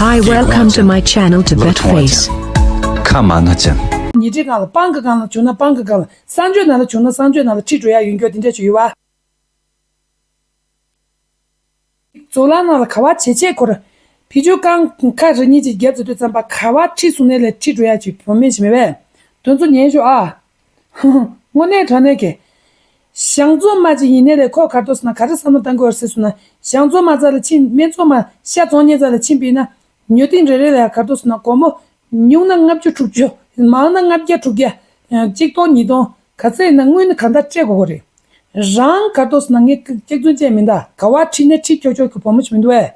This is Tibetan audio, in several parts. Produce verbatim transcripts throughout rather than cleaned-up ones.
Hi, welcome to my channel, Tibet Face. ཁ་མ་ན་ཅན། ཉི་ཁྲི་སྒང་ལ་སྤང་གི་སྒང་ལ་བྱུང་ན་སྤང་གི་སྒང་ལ། གསང་སྤྱོད་ནང་ལ་བྱུང་ན་གསང་སྤྱོད་ནང་ལ་ཁྲིད་འགྲོ་ཡ་ཡོད་འགྱོ་དེ་འདྲ་ཅིག་ཡོད་བ། གཙུག་ལག་ནང་ལ་ག་བ་བྱེད་ཆས་འཁོར། བི་ཅུ་རྐང་ཁ་རེ་གཉིས་ཀྱི་རྒྱབ་ཏུ་ལྟོས་ཙམ་པ་ག་བ་ཁྲིད་སོང་ནས་ལས་ཁྲིད་འགྲོ་ཡ་ཅིག་བུ་མེད་ཅིག་མེད་པས། དོན་ཚོ་ཉན་ཤོག་ཨ། དངོས་གནས་དྲང་གནས་ཀྱི། ཞང་བཙོ་མ་ཅིག་ཡིན་ནའི་ལས་ཁོ་ག་རེ་འདུག་ཟེར་ན་ག་རེ་བསམ་བློ་བཏང་དགོས་རེད་ཟེར་སོང་ན། ཞང་བཙོ་མ་རྩ་ལ་ཕྱིན་སྨད་བཙོ་མ་ཤ་བཙོང་མཁན་རྩ་ལ་ཕྱིན་པས་ན། ཉོ་ཐེངས་རེ་རེ་ལ་ག་རེ་འདུག་ཟེར་ན་སྒོར་མོ་ཉུང་ན་ལྔ་བཅུ་དྲུག་ཅུ། མང་ན་ལྔ་བརྒྱ་དྲུག་བརྒྱ། གཅིག་སྟོང་ཉིས་སྟོང་ག་ཚད་ཡིན་ན་དངུལ་ནི་གང་ལྟར་སྤྲད་དགོས་ཀྱི་རེད། རང་ག་རེ་འདུག་ཟེར་ན་ངས་སྐྱག་རྫུན་བཤད་མི་འདུག་ག་བ་ཁྲིད་ནས་ཁྲིད་ཁྱོག་ཁྱོག་གི་བུ་མོ་ཞིག་མི་འདུག་བས།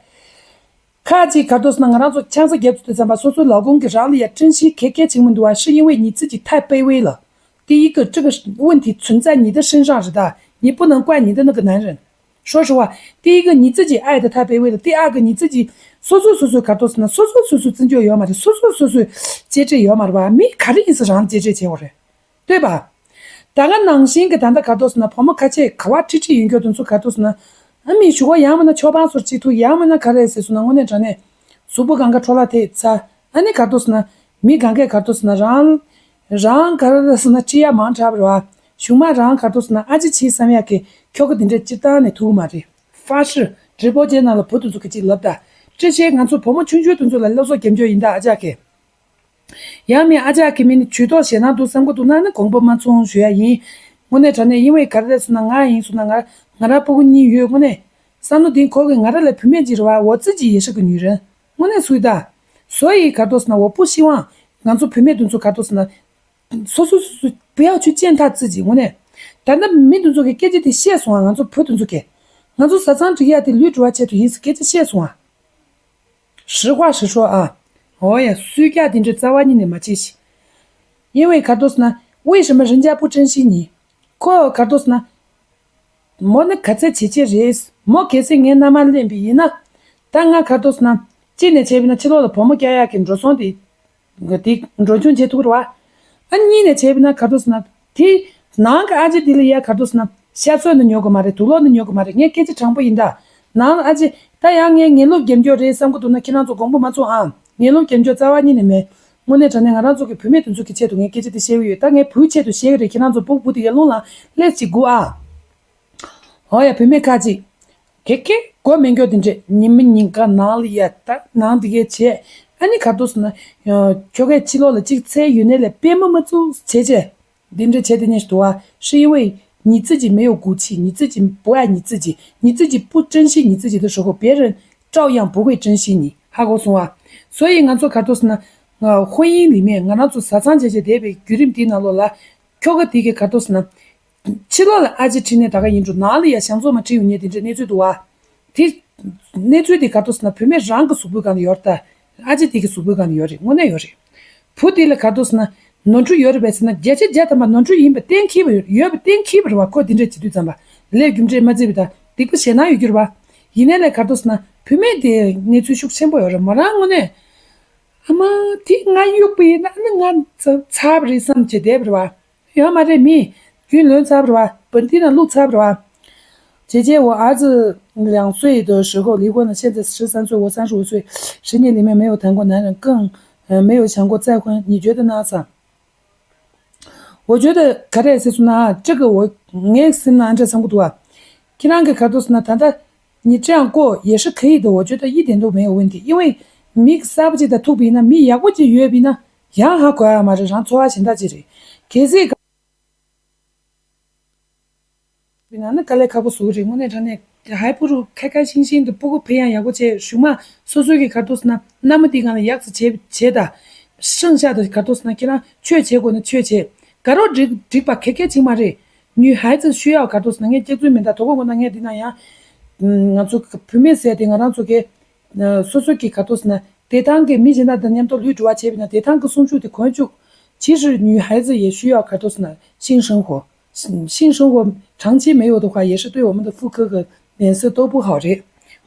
ཁ་ཅིག་ག་རེ་འདུག་ཟེར་ན་ང་རང་ཚོ་ཆང་ས་རྒྱབ་ཏུ་ལྟོས་ཙམ་པ་སོ་སོའི་ལག་ཁོང་གི་རང་ལ་ཡ་བཀྲིན་ཤིང་གེ་གེ་བྱེད་མི་འདུག་བ། ཧྲི་ཡིན་ཝེ་ཉི་ཚི་ཅི་ཐའི་པེ་ཝེ་ལ། 第一个这个问题存在你的身上是的，你不能怪你的那个男人。说实话，第一个你自己爱的太卑微了，第二个你自己 སོ་སོ་སོ་སོའི་ག་རེ་འདུག་ཟེར་ན་སོ་སོ་སོ་སོའི་བརྩི་འཇོག་ཡོད་མ་རེད། སོ་སོ་སོ་སོའི་གཅེས་སྤྲས་ཡོད་མ་རེད་བ། མི་ག་རེ་ཡིན་ཟེར་རང་གཅེས་སྤྲས་བྱེད་དགོས་རེད། ལྟོས་པ། ད་ག་ནང་བཞིན་གྱི་ད་ལྟ་ག་རེ་འདུག་ཟེར་ན་བུ་མོ་ཁ་ཆེ་ག་བ་ཁྲིད་ཁྲིད་ཡིན་རྒྱུ་དེ་ཚོ་ག་རེ་འདུག་ཟེར་ན། ཨ་མི་ཞུ་བ་ཡང་མིན་ན་ཆོ་འཕང་སོར་གཅིག་ཐུག་ཡང་མིན་ན་ག་རེ་ཟེར་སོང་ན་དངོས་གནས་དྲང་གནས། གཟུགས་པོ་གང་ག་འཕྲོ་བརླག་ཐེབས་ཚར། ཨ་ནི་ག་རེ་འདུག་ཟེར་ན། མི་གང་གས་ག་རེ་འདུག་ཟེར་ན་རང་། རང་ག་རེ་ཟེར་ན་ཁྲིད་ཡ་མང་དྲགས་པ་རེད་བ། གཞུག་མ་རང་ག་རེ་འདུག་ཟེར་ན་ཨ་ཅེ་ཆི་བསམ་ཡག་གི་ཁྱོ་ག་དེ་འདྲ་སྤྱིར་བཏང་ནས་ཐུག་གི་མ་རེད། ཧྥ་ཧྲི། འབྲི་པོ་ཅན་ནང་ལ་བུ་དེ་ཚོ་གི་ཅིག་ལབ་ད། ཀྲི་ཤེ་ང་ཚོ་བུ་མོ་ཆུང་ཆུང་དེ་ཚོ་ལ་སློབ་གསོ་རྒྱབ་འཇོག་ཡིན་ད་ཨ་ཅག་གི། ཡང་མིན་ཨ་ཅག་གི་མིང་ནི་ཇུས་གཏོགས་ཞེད་སྣང་འདུག་བསམ་གི་འདུག་ན་ནི་དགོངས་པ་མ་ཚོམ་ཞུ་ཡ་ཡིན། དངོས་གནས་དྲང་གནས་ཡིན་བས་ག་རེ་རེད་ཟེར་ན་ང་ཡིན་སོང་ན་ང་ང་རང་སྤུ་གུ་གཉིས་ཡོད། དངོས་གནས་བསམ་བློ་འདི་འཁོར་གི་ང་རང་ལ་བུད་མེད་ཅིག་རེད་བ། 我自己也是个女人། དངོས་གནས་སུའི་ད། 所以་ག་རེ་འདུག་ཟེར་ན་我不希望་ང་ཚོ་བུད་མེད་དེ་ཚོ་ག་རེ་འདུག་ཟེར་ན། སོ་སོ་སོ་སོ་不要去践踏自己། དངོས་གནས། ད་ལྟ་མི་དེ་ཚོ་གི་སྐད་ཆ་དེ་བཤད་སོང་ང་ང་ཚོ་བུ་དེ་ཚོ་གི། ང་ཚོ་བཟའ་ཚང་སྒྲིག་ཡ་དེ་ལུས་འགྲོ་བ་ཆེད་དུ་ཡིན་ཟེར་སྐད་ཆ་བཤད་སོང་ང་། 实话实说啊。འོ་ཡ། སུས་ཀྱང་དེ་འདྲའི་རྩ་བ་ཉིད་ནས་མ་བྱེད་ཤིག 因为་ག་རེ་འདུག་ཟེར་ན། 为什么人家不珍惜你？ ཁོ་ག་རེ་འདུག་ཟེར་ན། མོ་ནི་ག་ཚད་བྱེད་ཀྱི་རེད། མོ་གལ་སྲིད་ངའི་མནའ་མར་ལེན་པ་ཡིན་ན། ད་ང་ག་རེ་འདུག་ཟེར་ན། གཅིག་ནས་བྱས་པ་ན་ཕྱི་ལོགས་ལ་བུ་མོ་སྐྱེ་ཡག་གི་འགྲོ་སོང་དེ། དེ་འགྲོ་སོང་བྱེད་ཐུབ་རེད་བ། ཨ་གཉིས་ནས་བྱས་པ་ན་ག་རེ་འདུག་ཟེར་ན། དེ། ནང་གི་ཨ་ཅེ་དེ་ལ་ཡ་ག་རེ་འདུག་ཟེར་ན། ཤ་ཚོད་ནི་ཉོ་གི་མ་རེད། དུག་ལོག་ནི་ཉོ་གི་མ་རེད། ངས་སྐད་ཆ་དྲང་པོ་ཡིན་ད། ནང་ཨ་ཅེ། ད་ཡང་ངས་ངའི་སློབ་རྒྱབ་འཇོག་རེད་བསམ་གི་འདུག་ན་ཁྱེད་རང་ཚོ་དགོངས་པ་མ་ཚོམ་ཨ། ངའི་སློབ་རྒྱབ་འཇོག་རྩ་བ་ཉིད་ནས་མེད། དངོས་གནས་དྲང་གནས་ང་རང་ཚོ་གི་བུད་མེད་དེ་ཚོ་གི་ཆེད་དུ་ངས་སྐད་ཆ་དེ་བཤད་གི་ཡོད། ད་ངས་བུའི་ཆེད་དུ་བཤད་གི་རེད། ཁྱེད་རང་ཚོ་སྤུ་གུ་བུ་དེ་གའི་རླུང་ལ་སླེབས་ཅིག་སྒུག་ཨ། འོ་ཡ། བུད་མེད་ཁ་ཅིག་གེ་གེ་མགོ་མེད་མགྱོགས་དེ་འདྲས་ཉི་མ་ཉིན་གང་ནང་ལ་ཡ་ད་ནང་དེ་གས་བྱས། ཨ་ནི་ག་རེ་འདུག་ཟེར་ན། ཁྱོ་གས་ཕྱི་ལོགས་ལ་གཅིག་འཚོལ་ཡོད་ནའི་ལས་དཔེ་མི་མ་བཙུགས་བྱས་བྱས། འདི་འདྲས་བྱས་དེ་ཉིད་དུ་བ། 是因为你自己没有骨气，你自己不爱你自己，你自己不珍惜你自己的时候，别人照样不会珍惜你。 ཧ་གོ་སོང་བ། 所以་ང་ཚོ་ག་རེ་འདུག་ཟེར་ན། ཧོན་ཡིན་ལི་མེ་ང་རང་ཚོ་བཟའ་ཚང་བྱས་བྱས་བསྡད་པའི་བརྒྱུད་རིམ་དེའི་ནང་ལོགས་ལ། ཁྱོ་ག་དེ་གས་ག་རེ་འདུག་ཟེར་ན། ཕྱི་ལོགས་ལ་ཨ་ཅེ་ཁྲིད་ནས་ད་ག་ཡིན་འགྲོ། ནང་ལ་ཡ་ཞང་བཙོ་མ་ཁྲིད་ཡོང་མཁན་དེ་འདྲས་གནས་ཚུལ་འདུག་བ། དེ། གནས་ཚུལ་དེ་ག་རེ་འདུག་ཟེར་ན་བུད་མེད་རང་གི་གཟུགས་པོའི་སྒང་ལ་ཡོད་རེད་ད། ཨ་ཅེ་དེ་གི་གཟུགས་པོའི་སྒང་ལ་ཡོད་རེད། དངོས་གནས་ཡོད་རེད། བུ་དེ་ལ་ག་རེ་འདུག་ཟེར་ན། ནོར་འཁྲུལ་ཡོད་རེད་པས་ཟེར་ན་བརྒྱ་ཆ་བརྒྱ་ཐམ་པ་ནོར་འཁྲུལ་ཡིན་པ་གཏན་འཁེལ་བ་ཡོད་པ་གཏན་འཁེལ་བ་རེད་བ། ཁོ་དེ་འདྲས་བྱེད་དུས་ཙམ་པ། ལས་རྒྱུ་འབྲས་མ་བརྩིས་པ་དང་སྡིག་པ་ཞེད་སྣང་ཡོད་རྒྱུ་རེད་བ། ཡིན་ནའི་ལས་ག་རེ་འདུག་ཟེར་ན། བུད་མེད་དེ་གནས་ཚུལ་ཤུགས་ཆེན་པོ་ཡོད་རེད། མོ་རང་དངོས་གནས། ཨ་མ། དེ་ང་གཡུག་པ་ཡིན་ན་ཨ་ནི་ང་ཚ་ཚ་བ་རེད་བསམ་བྱས་བསྡད་པ་རེད་བ། ཡོད་མ་རེད། མི་རྒྱུན་ལོན་ཚར་བ་རེད་བ། བན་དེ་ན་བླུགས་ཚར་བ་རེད་བ། 姐姐，我儿子两岁的时候离婚了，现在十三岁，我三十五岁，十年里面没有谈过男人，更，呃，没有想过再婚，你觉得呢？ 我觉得 ག་རེ་ཟེར་སོང་ན་这个我 ངའི་སེམས་ནང་འདྲ་བསམ་གི་འདུག་བ། ཁྱེད་རང་གི་ག་རེ་འདུག་ཟེར་ན་ད་ལྟ་你这样过也是可以的，我觉得一点都没有问题，因为མི་གསར་པ་ཅིག་དང་ཐུག་པ་ཡིན་ན་མི་ཡག་པོ་ཅིག་ཡོད་པ་ཡིན་ན། ཡང་ཧ་གོ་ཡ་མ་རེད། རང་འཚོ་བ་གཞན་དག་ཅིག་རེད། གལ་སྲིད་ཡིན་ན་ནི་དཀའ་ལས་ཁག་པོ་བཟོ་གི་རེད། དངོས་གནས་དྲང་གནས་ཧའི་པུ་རུ་ཁ་ཁ་ཤིང་ཤིང་དུ་སྤུ་གུ་འཕེལ་ཡང་ཡག་པོ་བྱས། གཞུག་མ་སོ་སོའི་གི་ག་རེ་འདུག་ཟེར་ན་མནའ་མ་དེའི་སྒང་ལ་ཡག་ཙམ་བྱས་བྱས་དང་། ཤིང་ཤ་དང་ག་རེ་འདུག་ཟེར་ན་ཁྱེད་རང་ཆོས་བྱེད་དགོས་ན་ཆོས་བྱེད། དགའ་རོགས་འགྲིག་འགྲིག་པ་ག་གེ་བྱེད་མ་རེད། 女孩子需要 ག་རེ་འདུག་ཟེར་ན་ངས་སྐྱག་རྫུན་མིན་ད། དོ་དགོང་དགོང་ན་ངས་འདི་ན་ཡང་། ང་ཚོ་བུད་མེད་ཟེར་དེ་ང་རང་ཚོ་གི། སོ་སོ་གི་ག་རེ་འདུག་ཟེར་ན་བདེ་ཐང་གི་མི་གཞན་དག་དང་མཉམ་དུ་ལུས་འགྲོ་བ་བྱས་པ་ཡིན་ན་བདེ་ཐང་གི་སྲུང་སྐྱོབ་དེ་གོན་བཅུག 其实女孩子也需要 ག་རེ་འདུག་ཟེར་ན་性生活། 性生活长期没有的话，也是对我们的妇科和脸色都不好 རེད།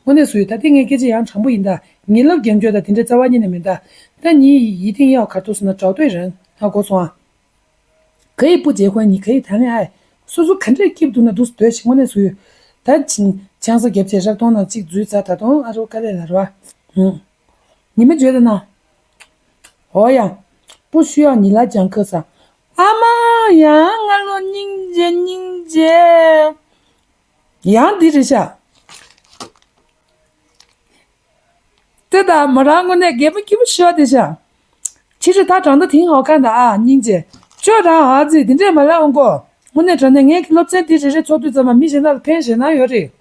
དངོས་གནས་སུ་ཡོད་ད། དེ་ངས་སྐད་ཆ་ཡང་དྲང་པོ་ཡིན་ད། ངེད་ལབ་རྒྱབ་འཇོག་ད་དེ་འདྲའི་རྩ་བ་ཉིད་ནས་མིན་ད། ད་ངས་一定要 ག་རེ་འདུག་ཟེར་ན་找对人 ཧ་གོ་སོང་ཨ། 可以不结婚，你可以谈恋爱。 སོ་སོ་ག་འདྲས་སྐྱིད་འདུག་ན་འདུག་སྡོད་ཞིག་དངོས་གནས་སུ་ཡོད། ད་ཆང་ས་རྒྱབ་བྱས་རག་སྟོང་ནང་གཅིག་འཛུལ་ཚར། ད་དུང་ཨ་རོ་དཀའ་ལས་ལ་ར་བ། 你们觉得呢？ ཨོ་ཡ། 不需要你来讲课ས། ཨ་མ། ཡང་ང་ལོ་སྙིང་རྗེ་སྙིང་རྗེ། ཡང་འདི་རེད་ཤག་དེ་ད་མོ་རང་དངོས་གནས་རྒད་པོ་སྐྱིད་པོ་ཤོར་དེ་ཤག་ཕྱི་རུ་ད་དྲང་ད་དེང་ཧའོ་ཁ་ད་ཨ་སྙིང་རྗེ། ཅོ་རང་ཨ་ཙི་དེ་འདྲས་མ་ལབ་འོང་གོ། དངོས་གནས་དྲང་གནས་ངའི་སློབ་ཚན་འདི་རེ་རེ་ཚོགས་དུས་ཙམ་པ་མི་གཞན་དག་ལ་ཕན་ཞེད་སྣང་ཡོད་རེད།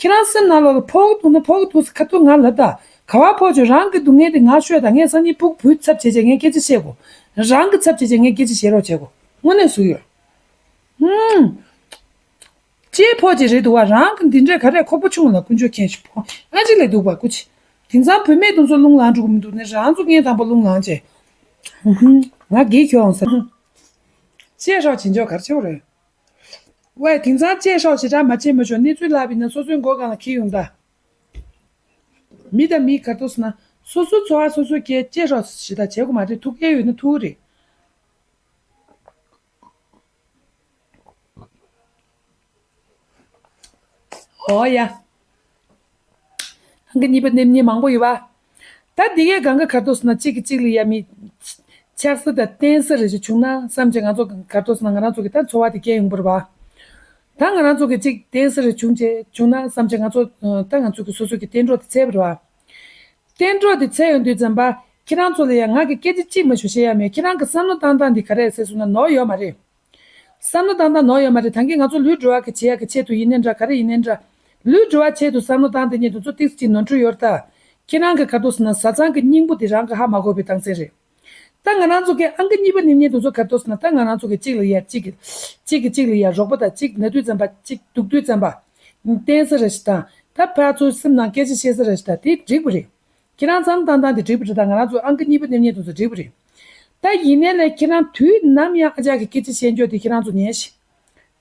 ཁྱེད་རང་སེམས་ནང་ལོགས་ལ་ཕོག་གི་འདུག་ན་ཕོག་གི་འདུག་ཟེར་ཁ་ཐུག་ང་ལབ་ད། ག་བ་ཕོག་བྱུང་རང་གི་སྡུག་བསྔལ་དེ་ང་ཤོད་ད། ངས་སང་ཉིན་ཕྲུ་གུ་བུའི་ཚབ་བྱས་བྱས་ངས་སྐད་ཆ་བཤད་དགོས། རང་གི་ཚབ་བྱས་བྱས་ངས་སྐད་ཆ་བཤད་རོགས་བྱེད་དགོས། དངོས་གནས་སུ་ཡོད། ཧུམ། ཅེས་ཕོག་ཅེས་རེད་འདུག་བ། རང་གི་འདི་འདྲས་ག་རེ་ཁོག་པ་ཆུང་ལ་ཀུན་སྤྱོད་མཁན་ཞིག་ཕོག་ཨ་ཅི་ལས་འདུག་པ་སྐུ་མཁྱེན། དེང་སང་བུད་མེད་དེ་ཚོ་རླུང་ལངས་འགྲོ་གི་མི་འདུག་ནས་རང་ཚོ་ངས་དང་པོ་རླུང་ལངས་བྱས། ཧུམ་ཧུམ། ང་སྒེར་ཁྱོད་འོང་ཟེར། ཅེས་ཧྲོག་བྱེད་འཇོག་གར་ཆེ་བ་རེད། ཝེ། དེང་སང་ཅེས་ཧྲོག་ཞེ་དྲག་མ་བྱེད་མ་ཤོག་གནས་ཚུལ་ལབ་པ་ཡིན་ན་སོ་སོའི་མགོ་སྒང་ལ་འཁྱེར་ཡོང་ད། མི་དང་མི་ག་ཐུག་སོང་ན་སོ་སོའི་འཚོ་བ་སོ་སོས་སྐྱེལ། ཅེས་ཧྲོག་ཞེ་དྲག་བྱེད་དགོས་མ་རེད། ཐུག་སྐྱེལ་ཡོད་ན་ཐུག་རེད། ཨོ་ཡ། ཨང་ཀི་གཉིས་པ་ནེམ་གཉིས་མང་པོ་ཡོད་པ། ད་འདི་གའི་སྒང་ག་ག་ཐུག་སོང་ན་གཅིག་གིས་གཅིག་ལ་ཡ་མི་ཆགས་ས་དང་བརྟེན་ས་རེ་ཞིག་བྱུང་ན་བསམ་བྱས་ང་ཚོ་ག་ཐུག་སོང་ན་ང་རང་ཚོ་གི་ད་འཚོ་བ་དེ་སྐྱེལ་ཡོང་པ་རེད་པ། ད་ང་རང་ཚོ་གི་གཅིག་བརྟེན་ས་རེ་བྱུང་བྱས་བྱུང་ན་བསམ་བྱས་ང་ཚོ་ད་ང་ཚོ་གི་སོ་སོ་གི་གཏན་གྲོགས་དེ་འཚོལ་བ་རེད་པ། གཏན་གྲོགས་དེ་འཚོལ་ཡོང་དུས་ཙམ་པ་ཁྱེད་རང་ཚོ་ལ་ཡ་ང་གི་སྐད་ཆ་གཅིག་མ་ཞུ་བཤད་ཡ་མེད། ཁྱེད་རང་གི་བསམ་བློ་བཏང་སྟངས་འདི་ག་རེ་རེད་ཟེར་སོང་ན་ནོར་ཡོད་མ་རེད། བསམ་བློ་བཏང་སྟངས་ནོར་ཡོད་མ་རེད། ད་གིན་ང་ཚོ་ལུས་འགྲོ་བ་གི་བྱེད་ཡ་གི་ཆེད་དུ་ཡིན་ནའི་འདྲ་ག་རེ་ཡིན་ནའི་འདྲ། ལུས་འགྲོ་བ་ཆེད་དུ་བསམ་བློ་བཏང་དེ་ཉིད་དུ་ཚོ་ཏིག་ཙམ་ཅིག་ནོར་འཁྲུལ་ཡོད་རེད་ད། ཁྱེད་རང་གི་ག་ཐུག་སོང་ན་བཟའ་ཚང་གི་སྙིང་པོ་དེ་རང་གི་ཧ་མ་གོ་བའི་རྟགས་མཚན་རེད། ད་ང་རང་ཚོ་གི་ཨང་ཀི་གཉིས་པ་ནེམ་གཉིས་དེ་ཚོ་ག་ཐུག་སོང་ན་ད་ང་རང་ཚོ་གི་གཅིག་ལ་ཡ་གཅིག་གི་གཅིག་གིས་གཅིག་ལ་ཡ་རོགས་པ་དང་གཅིག་ན་དུས་ཙམ་པ་གཅིག་སྡུག་དུས་ཙམ་པ། བརྟེན་ས་རེ་ཞིག་དང་ད་ཕར་ཚུར་སེམས་ནང་སྐད་ཆ་བཤད་ས་རེ་ཞིག་དང་དེ་འགྲིག་པ་རེད། ཁྱེད་རང་བསམ་བློ་བཏང་སྟངས་དེ་འགྲིག་པ་རེད་ད། ང་རང་ཚོ་ཨང་ཀི་གཉིས་པ་ནེམ་གཉིས་དེ་ཚོ་འགྲིག་པ་རེད། ད་ཡིན་ནའི་ལས་ཁྱེད་རང་དུས་ནམ་ཡང་ཨ་ཅག་གི་སྐད་ཆ་བཤད་འཇོག་དེ་ཁྱེད་རང་ཚོ་ཉན་ཞིག་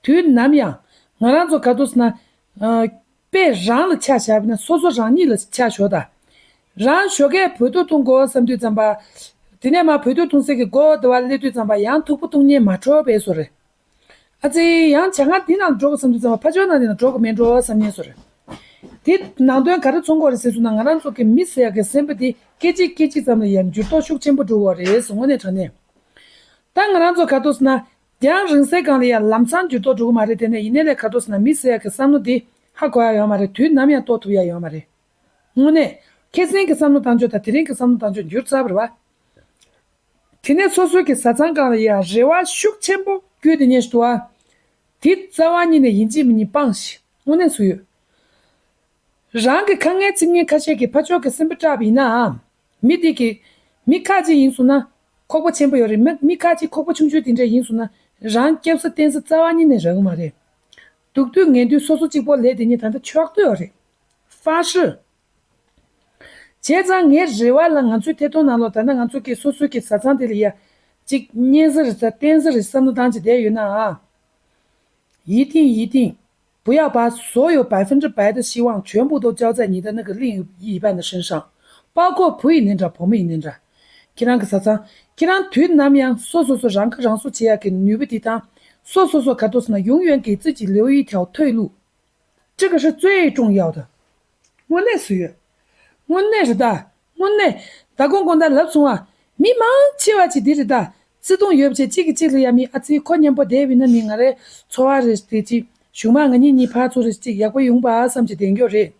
དུས་ནམ་ཡང་ང་རང་ཚོ་ག་ཐུག་སོང་ན་ཨ། དཔེ་རང་ལ་ཆ་བཞག་པ་ན་སོ་སོ་རང་ཉིད་ལ་ཆ་བཞག་ད། རང་ཞོགས་ཀས་བོད་ཐུག་འཐུང་དགོས་བསམ་དུས་ཙམ་པ། དེ་ནས་མར་བོད་ཐུག་འཐུང་སའི་གི་སྒོ་དེ་བར་སླེབས་དུས་ཙམ་པ་ཡང་ཐུག་པ་འཐུང་མཁན་མ་འགྲོ་བས་བཟོ་རེད། ཨ་ཙི། ཡང་བྱ་ངང་འདི་ནང་འགྲོ་དགོས་བསམ་དུས་ཙམ་པ་ཕར་ཕྱོགས་ནང་འདི་ནང་འགྲོ་དགོས་མེད་འགྲོ་བསམ་མཁན་བཟོ་རེད། དེ་ནང་དོན་ག་རེ་མཚོན་གྱི་ཡོད་རེད་ཟེར་སོང་ན་ང་རང་ཚོ་གི་མི་ཟེར་ཡག་གི་སེམས་པ་དེ་སྐད་ཅིག་སྐད་ཅིག་ཙམ་ལ་ཡང་འགྱུར་ལྡོག་ཤུགས་ཆེན་པོ་འགྲོ་གི་ཡོད་རེད་ཟེར། དངོས་གནས་དྲང་གནས། ད་ང་རང་ཚོ་ག་ཐུག་སོང་ན། རྒྱང་རིང་སའི་སྒང་ལ་ཡང་ལམ་སང་འགྱུར་ལྡོག་འགྲོ་གི་མ་རེད། དེ་ནས་ཡིན་ནའི་ལས་ག་ཐུག་སོང་ན་མི་ཟེར་ཡག་གི་བསམ་བློ་འདི་ཧ་གོ་ཡག་ཡོད་མ་རེད། དུས་ནམ་ཡང་རྟོགས་ཐུབ་ཡག་ཡོད་མ་རེད། དངོས་གནས། ཁ་སང་གི་བསམ་བློ་བཏང་ཕྱོགས་དང་དེ་རིང་གི་བསམ་བློ་བཏང་ཕྱོགས་འགྱུར་ཚར་བ་རེད་བ། དེ་ནས་སོ་སོའི་གི་བཟའ་ཚང་སྒང་ལ་ཡང་རེ་བ་ཤུགས་ཆེན་པོ་བསྐྱེད་དེ་ཉན་ཞིག་འདུག་བ། དེ་རྩ་བ་ཉིད་ནས་ཡིན་གཅིག་མིན་གཉིས་སྤང་ཞིག་དངོས་གནས་སུ་ཡོད། རང་གི་ཁ་ངན་ཚིག་ངན་ཁ་ཤས་ཀྱིས་ཕར་ཕྱོགས་ཀྱི་སེམས་པ་སྐྲག་པ་ཡིན་ནའང་། མི་དེ་གི། མི་ཁ་ཅིག་ཡིན་སོང་ན། ཁོག་པ་ཆེན་པོ་ཡོད་རེད། མི་མི་ཁ་ཅིག་ཁོག་པ་ཆུང་ཆུང་དེ་འདྲ་ཡིན་སོང་ན། རང་སྐྱབས་ས་བརྟེན་ས་རྩ་བ་ཉིད་ནས་རག་གི་མ་རེད། སྡུག་དུས་ངལ་དུས་སོ་སོ་གཅིག་པོ་ལས་དེ་ཉིད་ད་ལྟ་ཆོག་ཏུ་ཡོད་རེད། ཧྥ་ཧྲི། བྱས་ཙང་ངའི་རེ་བ་ལ་ང་ཚོའི་ཐད་གཏོང་ནང་ལོགས་ད་ལྟ་ང་ཚོ་གི་སོ་སོའི་གི་བཟའ་ཚང་དེ་ལ་ཡ། གཅིག་གཉེན་ས་རེད་ས་བརྟེན་ས་རེད་བསམ་བློ་བཏང་བྱས་བསྡད་ཡོད་ན་ཨ། 一定一定 不要把所有百分之百的希望全部都交在你的那个另一半的身上，包括བུ་ཡིན་ནའི་འདྲ་བུ་མོ་ཡིན་ནའི་འདྲ། ཁྱེད་རང་གི་བཟའ་ཚང་། ཁྱེད་རང་དུས་ནམ་ཡང་སོ་སོ་སོ་རང་ཁ་རང་གསོ་བྱེད་ཡག་གི་ནུས་པ་འདི་དང་། 说说说 ག་ཐུག་སོང་ན་永远给自己留一条退路。这个是最重要的。དངོས་གནས་སུ་ཡོད། དངོས་གནས་རེད་ད། དངོས་གནས། ད་དགོང་དགོང་དག་ལབ་སོང་བ། མི་མང་ཆེ་བ་ཅིག་འདི་རེད་ད། བརྩེ་དུང་ཡོད་བྱས་གཅིག་གིས་གཅིག་ལ་ཡ་མི་ཨ་ཙི་ཁོ་མཉམ་པོ་བསྡད་པ་ཡིན་ན་མི་ང་རའི་འཚོ་བ་རེད་དེ་ཅིག་གཞུག་མ་ང་གཉིས་གཉིས་ཕར་ཚུར་རེ་ཅིག་ཡག་པོ་ཡོང་པ་བསམ་གྱི་བསྡད་རྒྱུ་རེད།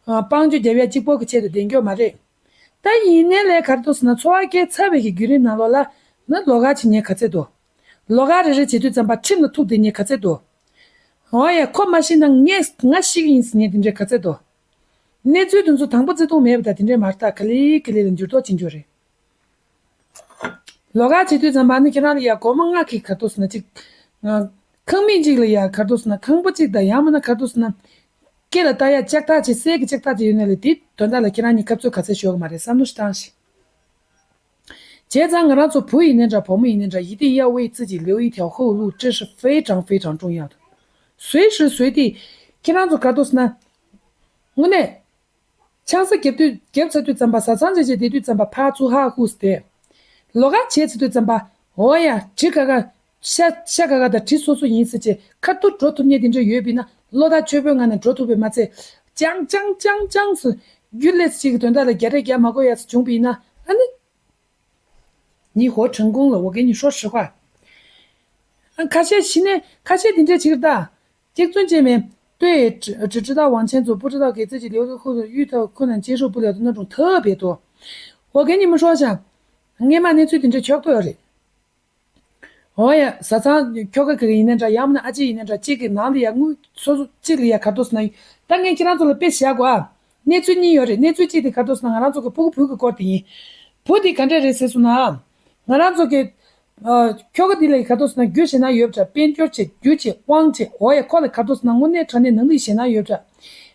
ཨ། དཔལ་འབྱོར་རྒྱབ་ཡ་གཅིག་པོ་གི་ཆེད་དུ་བསྡད་རྒྱུ་མ་རེད། ད་ཡིན་ནའི་ལས་ག་རེ་འདུག་ཟེར་ན་འཚོ་བ་སྐྱེལ་ཚར་བའི་གི་བརྒྱུད་རིམ་ནང་ལོགས་ལ་ནི་ལོགས་ཀ་བྱེད་མཁན་ག་ཚད་འདུག་ལོགས་ཀ་རེ་རེ་བྱེད་དུས་ཙམ་པ་ཁྲིམས་ལ་ཐུག་བསྡད་མཁན་ག་ཚད་འདུག་འོ་ཡ། ཁོ་མ་ཤི་ན་ངས་ང་ཤི་གི་ཡིན་ཟེར་མཁན་དེ་འདྲས་ག་ཚད་འདུག་གནས་ཚུལ་དེ་ཚོ་དང་པོ་བརྩེ་དུང་མེད་པ་དང་དེ་འདྲས་མ་རེད་ད། ག་ལེ་ག་ལེ་ལ་འགྱུར་ལྡོག་ཕྱིན་རྒྱུ་རེད། ལོགས་ཀ་བྱེད་དུས་ཙམ་པ་ནི་ཁྱེད་རང་ལ་ཡ་སྒོར་མོ་ལྔ་གི་ག་རེ་འདུག་ཟེར་ན་གཅིག་ང་། ཁང་མིག་གཅིག་ལ་ཡ་ག་རེ་འདུག་ཟེར་ན་ཁང་པ་གཅིག་དང་ཡང་མིན་ན་ག་རེ་འདུག་ཟེར་ན། སྐེ་ལ་བཏགས་ཡ་ལྕགས་ཐག་ཅིག་གསེར་གྱི་ལྕགས་ཐག་ཅིག་ཡོད་ནའི་ལས་དེའི་དོན་དག་ལ་ཁྱེད་རང་གཉིས་འཐབ་རྩོད་ག་ཚད་ཤོར་གི་མ་རེད། བསམ་བློ་ཞིག་བཏང་ཞིག་བྱས་ཙང་ང་རང་ཚོ་བུ་ཡིན་ནའི་འདྲ་བུ་མོ་ཡིན་ནའི་འདྲ། 一定要为自己留一条后路，这是非常非常重要的。随时随地 ཁྱེད་རང་ཚོ་ག་རེ་འདུག་ཟེར་ན། དངོས་གནས། ཆང་ས་བརྒྱབ་དུས་བརྒྱབ་ཚར་དུས་ཙམ་པ་བཟའ་ཚང་བྱས་བྱས་བསྡད་དུས་ཙམ་པ་ཕར་ཚུར་ཧ་ཧུ་ཟེར་ཏེ། ལོགས་ཀ་བྱས་ཚར་དུས་ཙམ་པ། འོ་ཡ། གྲི་ཁ་ཁ། ཤ་ཤ་ཁ་ཁ་དང་གྲི་སོ་སོ་ཡིན་ཟེར་བྱས་ཁ་ཐུག་འགྲོ་ཐུབ་མཁན་དེ་འདྲ་ཡོད་པ་ཡིན་ན་བློ་ཐག་ཆོད་པོའི་ངང་ནས་འགྲོ་ཐུབ་པས་མ་ཚད། ཅང་ཅང་ཅང་ཅང་ཟེར། རྒྱུ་ལས་ཅིག་གི་དོན་དག་ལ་རྒྱ་རེ་རྒྱ་མ་དགོས་ཡ་ཚོ་བྱུང་པ་ཡིན་ན་ཨ་ནི། 你活成功了，我给你说实话。 ཁ་ཤས་ཤི་ནས་ཁ་ཤས་དེ་འདྲས་བྱེད་ཀྱི་རེད་ད། 这尊姐妹对知知道往前走，不知道给自己留的后路，遇到困难接受不了的那种特别多。我给你们说一下， ངས་མ་གནས་ཚུལ་དེ་འདྲས་ཆགས་ཐུབ་ཡོད་རེད། འོ་ཡ། བཟའ་ཚང་ཁྱོ་ག་གི་ཡིན་ན་འདྲ། ཡང་མིན་ན་ཨ་ཅེ་ཡིན་ན་འདྲ། གཅིག་གི་ནང་ལ་ཡ་དངུལ་སོ་སོ་གཅིག་ལ་ཡ་ག་རེ་ཟེར་ན། ད་ངས་ཁྱེད་རང་ཚོ་ལ་དཔེ་བཞག་གོ་ཨ། གནས་ཚུལ་གཉིས་ཡོད་རེད། གནས་ཚུལ་གཅིག་དེ་ག་རེ་ཟེར་ན་ང་རང་ཚོ་གི་ཕྲུ་གུ་བུ་གི་སྐོར་དེ་ཡིན། བུ་དེ་ག་འདྲ་རེད་ཟེར་སོང་ན། ང་རང་ཚོ་གི་ཨ། ཁྱོ་ག་དེ་ལ་ཡ་ག་རེ་ཟེར་ན་རྒྱུ་ཞེད་སྣང་ཡོད་པ་འདྲ། དཔལ་འབྱོར་བྱེད། རྒྱུ་བྱེད། དབང་བྱེད། འོ་ཡ། ཁོ་ལ་ག་རེ་ཟེར་ན་དངོས་གནས་དྲང་གནས་ནང་ལ་ཞེད་སྣང་ཡོད་པ་འདྲ།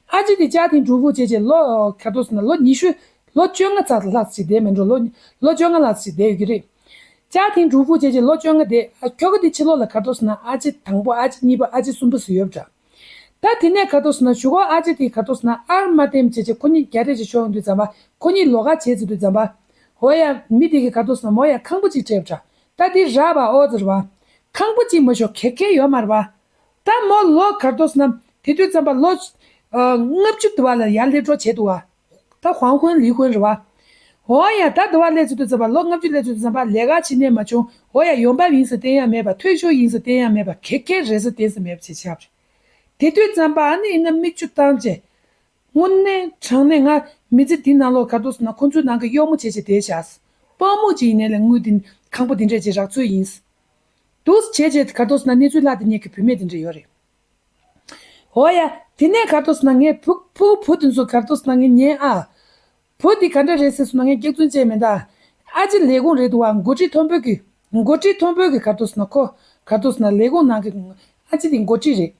ཨ་ཅེ་དེ་家庭主妇བྱས་བྱས་ལོ་ག་རེ་ཟེར་ན་ལོ་ཉི་ཤུ། ལོ་བཅོ་ལྔ་ཙམ་ལྷག་ཅིག་བསྡད་མེད་འགྲོ། ལོ་ལོ་བཅོ་ལྔ་ལྷག་ཅིག་བསྡད་ཡོད་ཀྱི་རེད།家庭主妇བྱས་བྱས་ལོ་བཅོ་ལྔ་བསྡད། ཨ། ཁྱོ་ག་དེ་ཕྱི་ལོགས་ལ་ག་རེ་ཟེར་ན་ཨ་ཅེ་དང་པོ། ཨ་ཅེ་གཉིས་པ། ཨ་ཅེ་གསུམ་པ་ཟེར་ཡོད་པ་འདྲ། ད་དེ་ནས་ག་རེ་ཟེར་ན་གཞུག་གུ་ཨ་ཅེ་དེ་ག་རེ་ཟེར་ན་ཨར་མ་བསྟེན་བྱས་བྱས་ཁོ་གཉིས་རྒྱ་རེ་ཅིག་ཤོར་ཡོང་དུས་ཙམ་པ། ཁོ་གཉིས་ལོགས་ཀ་བྱས་ཚར་དུས་ཙམ་པ། འོ་ཡ། མི་དེ་གིས་ག་རེ་ཟེར་ན་མོ་ཡ་ཁང་པ་ཅིག་སྤྲད་པ་འདྲ། ད་དེ་རག་པ་ཨོ་ཙི་རེད་པ། ཁང་པ་ཅིག་མ་ཤོར་ག་གེ་ཡོད་མ་རེད་པ། ད་མོ་ལོ་ག་རེ་ཟེར་ན་དེ་དུས་ཙམ་པ་ལོ་ཨ། ལྔ་བཅུ་དུ་བ་ལ་ཡར་སླེབས་འགྲོ་བྱས་འདུག་པ། ད་黄昏离婚རེད་པ། འོ་ཡ། ད་དུ་བ་སླེབས་ཚར་དུས་ཙམ་པ་ལོ་ལྔ་བཅུ་སླེབས་ཚར་དུས་ཙམ་པ་ལས་ཀ་བྱེད་ནས་མ་བྱུང་། འོ་ཡ། 永保 ཡིན་ཟེར་བསྟན་ཡ་མེད་པ། 退休 ཡིན་ཟེར་བསྟན་ཡ་མེད་པ། ག་གེ་རེད་ཟེར་བསྟན་ས་མེད་པ་བྱས་ཆགས་པ་རེད། དེ་དུས་ཙམ་པ་ཨ་ནི་ཡིན་ན་མིག་ཆུ་བཏང་བྱས། དངོས་གནས་དྲང་གནས་ང་མི་ཚེ་འདི་ནང་ལོགས་ག་རེ་ཟེར་ན་ཁོ་ཚོའི་ནང་གི་གཡོག་མོ་བྱས་བྱས་བསྡད་བཞག་དཔའ་མོ་ཅིག་ཡིན་ནའི་ལས་དངུལ་འདི་ཁང་པ་འདི་འདྲས་ཅིག་རག་ཚོད་ཡིན། འདུག་བྱས་བྱས་ག་རེ་ཟེར་ན་གནས་ཚུལ་ལྷག་བསྡད་མཁན་གྱི་བུད་མེད་འདི་འདྲས་ཡོད་རེད། འོ་ཡ། དེ་ནས་ག་རེ་ཟེར་ན་ངས་བུ་བུ་བུ་དེ་ཚོ་ག་རེ་ཟེར་ན་ངས་ཉན་ཨ། བུ་འདི་ག་འདྲ་རེད་ཟེར་སོང་ན་ངས་སྐྱག་རྫུན་བཤད་མེད་ད། ཨ་ཅེ་ལས་ཁུངས་རེད་འདུག་པ། འགོ་ཁྲིད་མཐོན་པོ་གི། འགོ་ཁྲིད་མཐོན་པོ་གི་ག་རེ་ཟེར་ན་ཁོ། ག་རེ་ཟེར་ན་ལས་ཁུངས་ནང་གི། ཨ་ཅེ་དེ་འགོ་ཁྲིད་རེད།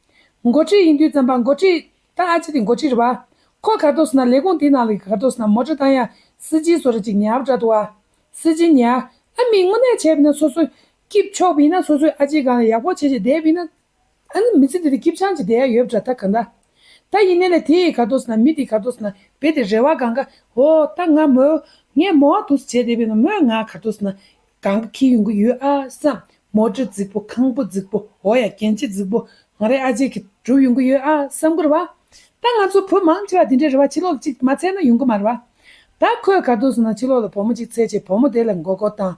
འགོ་ཁྲིད་ཡིན་དུས་ཙམ་པ་འགོ་ཁྲིད། ད་ཨ་ཅེ་དེ་འགོ་ཁྲིད་རེད་པ། ཁོ་ག་རེ་ཟེར་ན་ལས་ཁུངས་དེ་ནང་ལ་ག་རེ་ཟེར་ན་མོ་ཊ་བཏང་ཡ། 司机 བཟོ་འདྲ་ཅིག་ཉར་བ་འདྲ་འདུག་པ། 司机 ཉར། ཨ་མི་དངོས་གནས་བྱས་པ་ཡིན་ན་སོ་སོ་སྐྱིད་ཆོག་པ་ཡིན་ན་སོ་སོའི་ཨ་ཅེ་སྒང་ལ་ཡག་པོ་བྱས་བྱས་བསྡད་པ་ཡིན་ན། ཨ་ནི་མི་ཚེ་འདི་དེ་སྐྱིད་ཆང་ཅིག་བསྡད་ཡ་ཡོད་པ་འདྲ་ད་གང་ལྟར། ད་ཡིན་ནའི་ལས་དེ་ཡི་ག་རེ་ཟེར་ན་མི་དེ་ག་རེ་ཟེར་ན་བེ་དེ་རེ་བ་གང་ག་འོ་ད་ང་མོ། ངས་མོ་འདུག་བྱས་བསྡད་པ་ཡིན་ན་མོས་ང་ག་རེ་ཟེར་ན་གང་ག་འཁྱེར་ཡོང་གི་ཡོད་ཨ་བསམ། མོ་ཊ་རྫིག་པོ། ཁང་པ་རྫིག་པོ། འོ་ཡ། རྒྱན་ཆ་རྫིག་པོ། ང་རའི་ཨ་ཅེ་གིས་སྒྲུབ་ཡོང་གི་ཡོད་ཨ་བསམ་གི་རེད་པ། ད་ང་ཚོ་བུ་མང་ཆེ་བ་དེ་འདྲའི་རེ་བ་ཕྱི་ལོགས་ལ་གཅིག་མ་འཚལ་ན་ཡོང་གི་མ་རེད་པ། ད་ཁོས་ག་རེ་ཟེར་ན་ཕྱི་ལོགས་ལ་བུ་མོ་གཅིག་འཚོལ་བྱས་བུ་མོ་དེ་ལ་མགོ་སྐོར་བཏང་།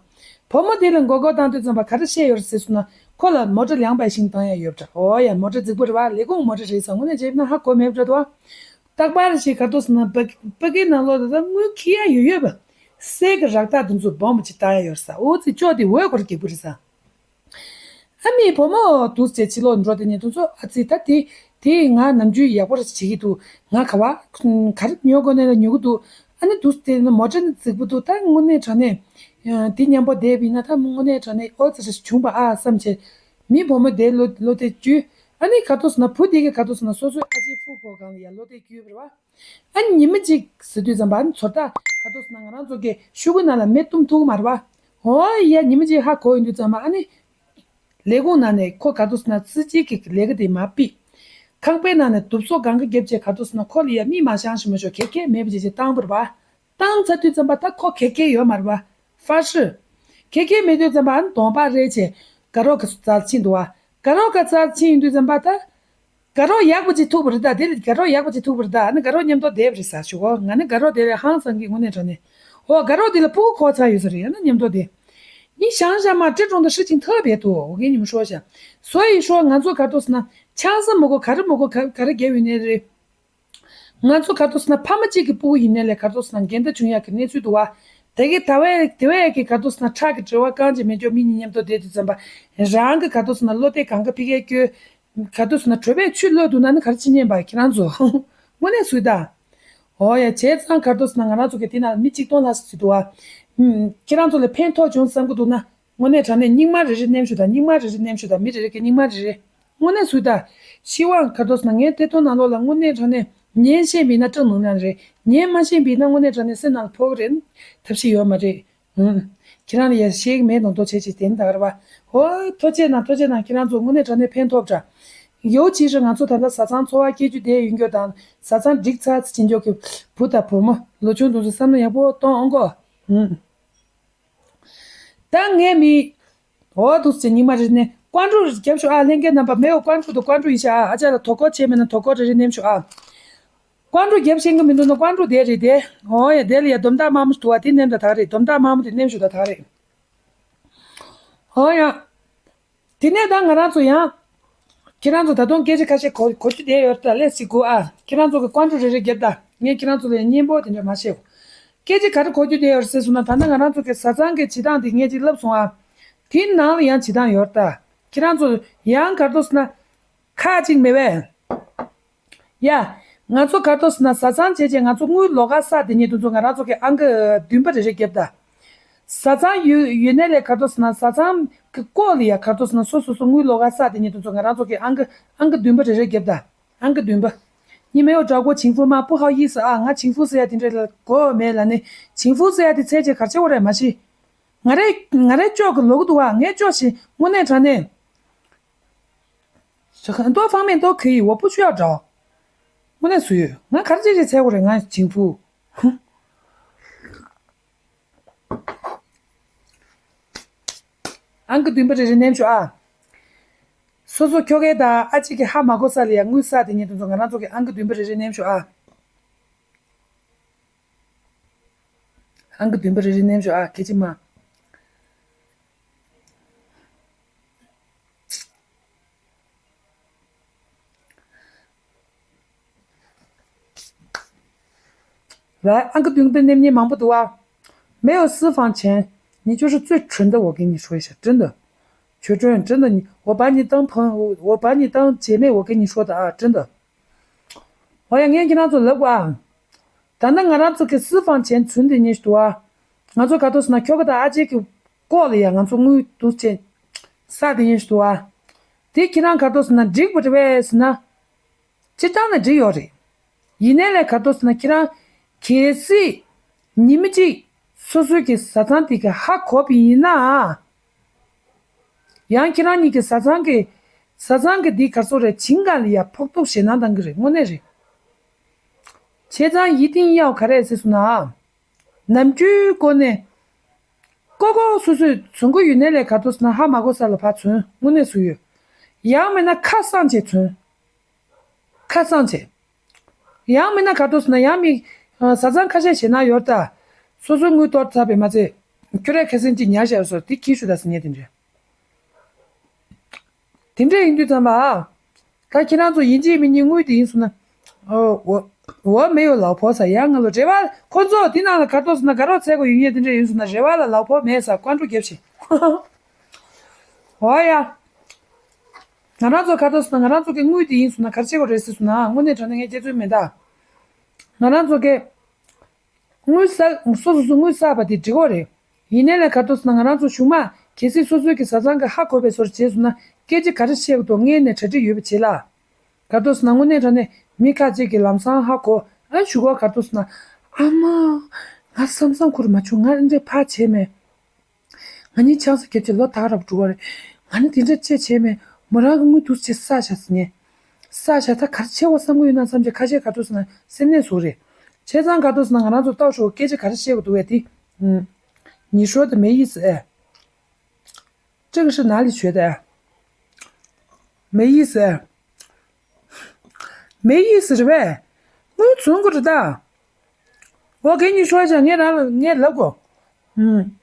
བུ་མོ་དེ་ལ་མགོ་སྐོར་བཏང་དུས་ཙམ་པ་ག་རེ་བཤད་ཡོད་རེད་ཟེར་སོང་ན་ཁོ་ལ་མོ་ཊ་ལེགས་པ་ཞིག་བཏང་ཡ་ཡོད་པ་འདྲ། འོ་ཡ། མོ་ཊ་རྫིག་པོ་རེད་པ། ལས་ཁུངས་མོ་ཊ་རེད་ཟེར། དངོས་གནས་བྱས་ན་ཧ་གོ་མེད་པ་འདྲ་འདུག་པ། རྟག་པར་ཞིག་ག་རེ་ཟེར་ན་ཕ་ཕ་གིའི་ནང་ལོགས་ལ་ད་དངུལ་འཁྱེར་ཡ་ཡོད་ཡོད་པ། གསེར་གྱི་རག་རྟགས་དེ་ཚོ་སྦོམ་པོ་ཅིག་བཏགས་ཡ་ཡོད་ས། འོ་ཙི་ཅོག་དེ་འོད་སྐོར་རྒྱག་པོ་རེད་ས། ཨ་མའི་བུ་མོ་འདུག་ཟེར་ཕྱི་ལོགས་འགྲོ་དེ་ནས་དུས་ཚོད་ཨ་ཙི་ད་དེ་དེ་ང་ནམ་རྒྱུན་ཡག་པོ་རེ་བྱེད་ཀྱི་འདུག་ང་ག་བ་ག་རེ་ཉོ་དགོས་ནས་ལ་ཉོ་གི་འདུག་ཨ་ནི་འདུག་དེ་ནི་མོ་ཊ་ནི་རྫིག་པོ་འདུག་ད་དངོས་གནས་དྲང་གནས་དེ་མཉམ་པོ་བསྡད་པ་ཡིན་ན་ད་དངོས་གནས་དྲང་གནས་ཨོ་ཙི་རེ་བྱུང་པ་ཨ་བསམ་བྱས། མི་བུ་མོ་དེ་ལོ་ལོ་དེ་བརྒྱུད། ཨ་ནི་ག་རེ་ཟེར་ན་བུ་དེ་གི་ག་རེ་ཟེར་ན་སོ་སོའི་ཨ་ཅེ་ཕུ་བོ་སྒང་ལ་ཡ་ལོ་དེ་བརྒྱུད་པ་རེད་པ། ཨ་ཉི་མ་གཅིག་ཟེར་དུས་ཙམ་པ་ཨ་ནི་ཚོར་ད་ག་རེ་ཟེར་ན་ང་རང་ཚོ་གི་ཤོག་གུ་ནང་ལ་མེ་བཏུམ་ཐུབ་ཀྱི་མ་རེད་པ། འོ་ཡ། ཉི་མ་གཅིག་ཧ་གོ་ཡོང་དུས་ཙམ་པ་ཨ་ནི་ལས་ཁུངས་ནང་ནས་ཁོ་ག་རེ་ཟེར་ན་སི་ཅི་གི་ལས་ཀ་དེ་མ་ཕུད། ཁང་པའི་ནང་ནས་དུབ་སོ་གང་ག་བརྒྱབ་བྱས་ག་རེ་ཟེར་ན་ཁོ་ལ་ཡ་མིག་མ་བཤང་ཞིག་མ་ཞོག་གེ་གེ་མེད་པ་བྱས་བྱས་བཏང་བ་རེད་པ། བཏང་ཚར་དུས་ཙམ་པ་ད་ཁོ་གེ་གེ་ཡོད་མ་རེད་པ། ཧྥ་ཧྲི། གེ་གེ་མེད་དུས་ཙམ་པ་ཨ་ནི་གདོང་པགས་རལ་བྱས་དགའ་རོགས་ག་རྩར་ཕྱིན་འདུག་པ། དགའ་རོགས་ག་རྩར་ཕྱིན་ཡོང་དུས་ཙམ་པ་ད། དགའ་རོགས་ཡག་པོ་ཅིག་ཐུག་པ་རེད་ད། དེ་ལ་དགའ་རོགས་ཡག་པོ་ཅིག་ཐུག་པ་རེད་ད། ཨ་ནི་དགའ་རོགས་མཉམ་དུ་བསྡད་པ་རེད་ཟེར་ཞུ་གོ། ང་ནི་དགའ་རོགས་དེ་ལ་ཧང་སང་གི་དངོས་གནས་དྲང་གནས། འོ་དགའ་རོགས་དེ་ལ་ཕྲུ་གུ་འཁོར་ཚར་ཡོད་ས་རེད། ཡང་ན་མཉམ་དུ་བསྡད། ཡིན་ཞང་ཞང་མ་ཀྲི་ཀྲུང་དང་ཧྲི་ཅིང་ཐབས་བེ་ཏོ། འོ་གེ་ཉི་མ་ཧྲོ་ཞང་། སོ་ཡི་ཧྲོ་ང་ཚོ་ག་རེ་ཟེར་ན་ཆང་ས་མ་གོ་ག་རེ་མ་གོ་ག་ག་རེ་རྒྱབ་ཡོད་ནའི་རེད། ང་ཚོ་ག་རེ་ཟེར་ན་ཕ་མ་གཅིག་གི་ཕྲུ་གུ་ཡིན་ནའི་ལས་ག་རེ་ཟེར་ན་འགལ་ཟླ་བྱུང་ཡག་གི་གནས་ཚུལ་འདུག་པ། དེ་གི་ད་བས་དེ་བས་ཀྱི་ག་རེ་ཟེར་ན་ཁྲག་གི་འབྲེལ་བ་རྐང་གཅིག་མེད་ཀྱོག་མི་གཉིས་མཉམ་དུ་བསྡད་དུས་ཙམ་པ། རང་གི་ག་རེ་ཟེར་ན་བློ་གཏད་གང་ག་ཕི་གའི་སྐྱོ། ག་རེ་ཟེར་ན་གྲོད་པས་ཆུ་གློད་འདུག་ན་ནི་ག་རེ་བྱེད་ཉན་པ་ཁྱེད་རང་ཚོ། དངོས་གནས་སུས་ད། འོ་ཡ། བྱས་ཙང་ག་རེ་ཟེར་ན་ང་རང་ཚོ་གི་དེ་ན་མི་གཅིག་སྟོང་ལྷག་ཙམ་འདུག་པ། ཁྱེད་རང་ཚོ་ལ་ཕན་ཐོགས་བྱུང་བསམ་གི་འདུག་ན། དངོས་གནས་དྲང་གནས་རྙིང་མ་རེ་རེ་མནན་ཤོག་དང་། རྙིང་མ་རེ་རེ་མནན་ཤོག་དང་། མི་རེ་རེ་གི་རྙིང་མ་རེ་རེ། དངོས་གནས་སུས་ད། ཤི་བའང་ག་རེ་ཟེར་ན་ངའི་ཐད་གཏོང་ནང་ལོགས་ལ་དངོས་གནས་དྲང་གནས་ཉན་ཤེས་མེད་ན་སྐྲག་ནང་ལ་རེད། ཉན་མ་ཤེས་པ་ཡིན་ན་དངོས་གནས་དྲང་གནས་སེམས་ནང་ལ་ཕོག་གི་རེད། ཐབས་ཤེས་ཡོད་མ་རེད། ཧུམ། ཁྱེད་རང་ལ་ཡ་བཤད་ཀྱི་མེད་མདོག་མདོག་བྱས་བྱས་དེ་འདྲ་རེད་པ། ཧོ། ཐུགས་རྗེ་གནང་། ཐུགས་རྗེ་གནང་། ཁྱེད་རང་ཚོ་དངོས་གནས་དྲང་གནས་ཕན་ཐོགས་དྲ། ཡོ་ཅི་ཧྲི་ང་ཚོ་ད་ལྟ་བཟའ་ཚང་འཚོ་བ་སྐྱེལ་རྒྱུ་དེ་ཡིན་རྒྱུ་དང་བཟའ་ཚང་འགྲིག་ཚར་ཚེ་ཕྱིན་ཆོག་གི་བུ་དང་བུ་མོ་ལོ་ཆུང་དེ་ཚོ་བསམ་བློ་ཡག་པོ་གཏོང་ཨང་གོ། ཧུམ། ད་ངའི་མི། འོ་འདུག་སེ་ཉི་མ་རེ་ནས་ཀོན་ཀྲུ་རྒྱབ་ཤོག་ཨ། ལྷན་རྒྱས་རྣམ་པ་མེའོ་ཀོན་ཀྲུ་དང་ཀོན་ཀྲུ་ཡིན་ཤག་ཨ། ཨ་ཅག་ལ་དོ་ཁུར་བྱས་མེད་ན་དོ་ཁུར་རེ་རེ་ནེམ་ཤོག་ཨ། ཀོང་ཀྲུ་རྒྱབ་ཤེས་ཀྱི་མི་འདུག་ན། ཀོང་ཀྲུ་དེ་རེད་དེ། ཨོ་ཡ། དེ་ལ་ཡ་དོམ་དག་དམར་མོ་འདུག་བ། དེ་མནན་ད་དག་རེད། དོམ་དག་དམར་མོ་དེ་མནན་ཞུ་ད་དག་རེད། ཨོ་ཡ། དེ་ནས་ད་ང་རང་ཚོ་ཡང་། ཁྱེད་རང་ཚོ་ད་དུང་སྐད་ཆ་ཁ་ཤས་གོ་གོ་རྒྱུ་བསྡད་ཡོད་ད། ལེ་སི་གོ་ཨ། ཁྱེད་རང་ཚོ་གི་ཀོང་ཀྲུ་རེ་རེ་རྒྱབ་ད། ངས་ཁྱེད་རང་ཚོ་ལ་ཡང་སྙན་པོ་དེ་འདྲ་མ་བཤད་གོ། སྐད་ཆ་ག་རེ་གོ་རྒྱུ་བསྡད་ཡོད་ཟེར་སོང་ན། ད་ལྟ་ང་རང་ཚོ་གི་བཟའ་ཚང་གི་བྱེད་སྟངས་དེ་ངས་ཅིག་ལབ་སོང་ཨ། དེའི་ནང་ལ་ཡང་བྱེད་སྟངས་ཡོད་ད། ཁྱེད་རང་ཚོ་ཡང་ག་རེ་འདུག་ཟེར་ན། ཁག་ཅིག་མེད་པས། ཡ། ང་ཚོ་ག་རེ་འདུག་ཟེར་ན། བཟའ་ཚང་བྱས་བྱས་ང་ཚོ་དངུལ་ལོགས་ཀ་བསགས་དེ་ཉིད་དུ་ཚོ་ང་རང་ཚོ་གི་ཨང་ཀི་བདུན་པ་རེ་རེ་རྒྱབ་ད། བཟའ་ཚང་ཡོད་ཡོད་ནའི་ལས་ག་རེ་འདུག་ཟེར་ན། བཟའ་ཚང་གི་སྐོར་ལ་ཡ་ག་རེ་འདུག་ཟེར་ན། སོ་སོ་སོ་དངུལ་ལོགས་ཀ་བསགས་དེ་ཉིད་དུ་ཚོ་ང་རང་ཚོ་གི་ཨང་ཀི་ཨང་ཀི་བདུན་པ་རེ་རེ་རྒྱབ་ད། ཨང་ཀི་བདུན་པ། 你没有找过情妇吗？不好意思啊，ང་情妇ཟེར་ཡ་དེ་འདྲ་ལ་གོ་མེད་ལ་ནི། 情妇ཟེར་ཡ་དེ་ཚད་ཅིག་ག་རེ་བྱེད་དགོས་རེད་མ་གཞི། ང་རེ་ང་རེ་ཅོག་གི་ལོག་གི་འདུག་བ། ངའི་ཅོག་བཞིན་དངོས་གནས་དྲང་གནས། 很多方面都可以，我不需要找。དངོས་གནས་སུ་ཡོད། ང་ག་རེ་བྱས་བྱས་འཚོལ་དགོས་རེད། ང་情妇། ཧུམ། ཨང་ཀི་བདུན་པ་རེ་རེ་མནན་ཤོག་ཨ། སོ་སོ་ཁྱོ་གའི་དང་ཨ་ཅེ་གི་ཧ་མ་གོ་ས་ལ་ཡ་དངུལ་བསགས་དེ་ཉིད་དུ་ཚོ་ང་རང་ཚོ་གི་ཨང་ཀི་བདུན་པ་རེ་རེ་མནན་ཤོག་ཨ། ཨང་ཀི་བདུན་པ་རེ་རེ་མནན་ཤོག་ཨ། སྐད་ཆ་མ། ལ་ཨང་ཀི་བདུན་པ་མནན་མཁན་མང་པོ་འདུག་བ། 没有私房钱，你就是最纯的，我跟你说一下，真的。 全真，真的，你，我把你当朋友，我把你当姐妹，我跟你说的啊，真的。 ཨོ་ཡ། ངས་ཁྱེད་རང་ཚོ་ལབ་གོ་ཨ། ད་ནི་ང་རང་ཚོ་གི་私房钱存་དེ་ཉིད་འདུག་ཨ། ང་ཚོ་ག་རེ་འདུག་ཟེར་ན། ཁྱོ་ག་དང་ཨ་ཅེ་གི་སྐོར་ལ་ཡ་ང་ཚོ་དངུལ་འདུག་ཅེས་བསགས་དེ་ཉིད་འདུག་ཨ། དེ་ཁྱེད་རང་ག་རེ་འདུག་ཟེར་ན། འགྲིག་པ་རེད་པས་ཟེར་ན། སྤྱིར་བཏང་ནས་འགྲིག་ཡོད་རེད། ཡིན་ནའི་ལས་ག་རེ་འདུག་ཟེར་ན། ཁྱེད་རང་གལ་སྲིད་ཉི་མ་གཅིག་སོ་སོའི་གི་བཟའ་ཚང་དེ་གི་ཧ་གོ་བ་ཡིན་ན། ཡང་ཁྱེད་རང་གཉིས་ཀྱི་བཟའ་ཚང་གི་བཟའ་ཚང་གི་འདི་ག་རེ་ཟེར་རེད། 情感ལ་ཡ་ཕོག་ཐུག་ཞེད་སྣང་བཏང་གི་རེད། དངོས་གནས་རེད། 情感一定要ག་རེ་ཟེར་སོང་ན། ནམ་རྒྱུན་སྒོ་ནས་ཀོ་ཀོ་སོ་སོས་བཙོང་གི་ཡོད་ནའི་ལས་ག་རེ་འདུག་ཟེར་ན། ཧ་མ་གོ་ས་ལ་ཕར་བཙོང་། དངོས་གནས་སུ་ཡོད། ཡང་མིན་ན་ཁ་གསང་བྱས་བཙོང་། ཁ་གསང་བྱས། ཡང་མིན་ན་ག་རེ་འདུག་ཟེར་ན། ཡང་མི་ཨ་བཟའ་ཚང་ཁ་ཤས་ཞེད་སྣང་ཡོད་ད། སོ་སོའི་དངུལ་གཏོར་ཚར་བས་མ་ཚད། ཁྱོད་རས་ཁ་སང་ཅིག་ཉར་བཞག་སོང་། དེ་གྱིས་ཤོག་ད་ཟེར་མཁན་དེ་འདྲ། དེ་འདྲ་ཡིན་དུས་ཙམ་པ་ཨ། ད་ཁྱེད་རང་ཚོ་ཡིན་གཅིག་མིན་གཉིས་དངུལ་དེ་ཡིན་སོང་ན། ཨོ། 我没有老婆ཟེར་ཡ། ང་ལ་རེ་བ། ཁོ་ཚོ་དེ་ནང་ལ་ག་རེ་འདུག་ཟེར་ན། དགའ་རོགས་འཚོལ་དགོས་ཡོད་མཁན་དེ་འདྲ་ཡིན་སོང་ན། རེ་བ་ལ་ལའུ་པོ་མེད་ཟེར་ཀོང་ཀྲུ་རྒྱབ་བཞག། ཨོ་ཡ། ང་རང་ཚོ་ག་རེ་འདུག་ཟེར་ན། ང་རང་ཚོ་གི་དངུལ་དེ་ཡིན་སོང་ན་ག་རེ་བྱེད་དགོས་རེད་ཟེར་སོང་ན། དངོས་གནས་དྲང་གནས་ངས་སྐྱེ་ཚུལ་མེད་ད། ང་རང་ཚོ་གི་དངུལ་བསགས། སོ་སོ་སོ་དངུལ་བསགས་པ་དེ་འགྲིག་གི་རེད། ཡིན་ནའི་ལས་ག་རེ་འདུག་ཟེར་ན། ང་རང་ཚོ་གཞུག་མ་གལ་སྲིད་སོ་སོའི་གི་བཟའ་ཚང་གི་ཧ་གོ་བའི་བཟོ་འདྲ་བྱས་སོང་ན། སྐད་ཆ་ག་རེ་བཤད་དགོས་འདུག་སྔོན་ནས་གྲ་སྒྲིག་ཡོད་པ་བྱེད་ལ། ག་རེ་འདུག་ཟེར་ན། དངོས་གནས་དྲང་གནས་མི་ཁ་ཅིག་གིས་ལམ་སང་ཧ་གོ། ཨ་གཞུག་གུ་ག་རེ་འདུག་ཟེར་ན། ཨ་མ། ང་བསམ་བསམ་ཁུར་མ་བྱུང་། ང་འདི་འདྲ་ཕར་བྱས་མེད། ང་གཉིས་ཆང་ས་བརྒྱབ་བྱས་ལོ་ད་ག་རང་འགྲོ་གི་རེད། ང་ནི་དེ་འདྲ་ཅིག་བྱས་མེད། མོ་རང་གི་དངུལ་འདུག་སེ་བསགས་བཞག་ཟེར་ནས། བསགས་བཞག་ད་ག་རེ་བྱེད་དགོས་བསམ་གྱི་ཡོད་ན་བསམ་བྱས། ཁ་ཤས་ག་རེ་འདུག་ཟེར་ན། སེམས་ནད་བཟོ་རེད། བྱས་ཙང་ག་རེ་འདུག་ཟེར་ན། ང་རང་ཚོ་ལྟོས་ཤོག། སྐད་ཆ་ག་རེ་བཤད་དགོས་འདུག་བས་དེ། ཨུམ། 你说的没意思哎。这个是哪里学的呀？没意思哎。没意思རེད་པས། དངུལ་བཙོང་དགོས་རེད་ད། 我给你说一下། ངས་རང་ལ་ངས་ལབ་དགོས། ཨུམ།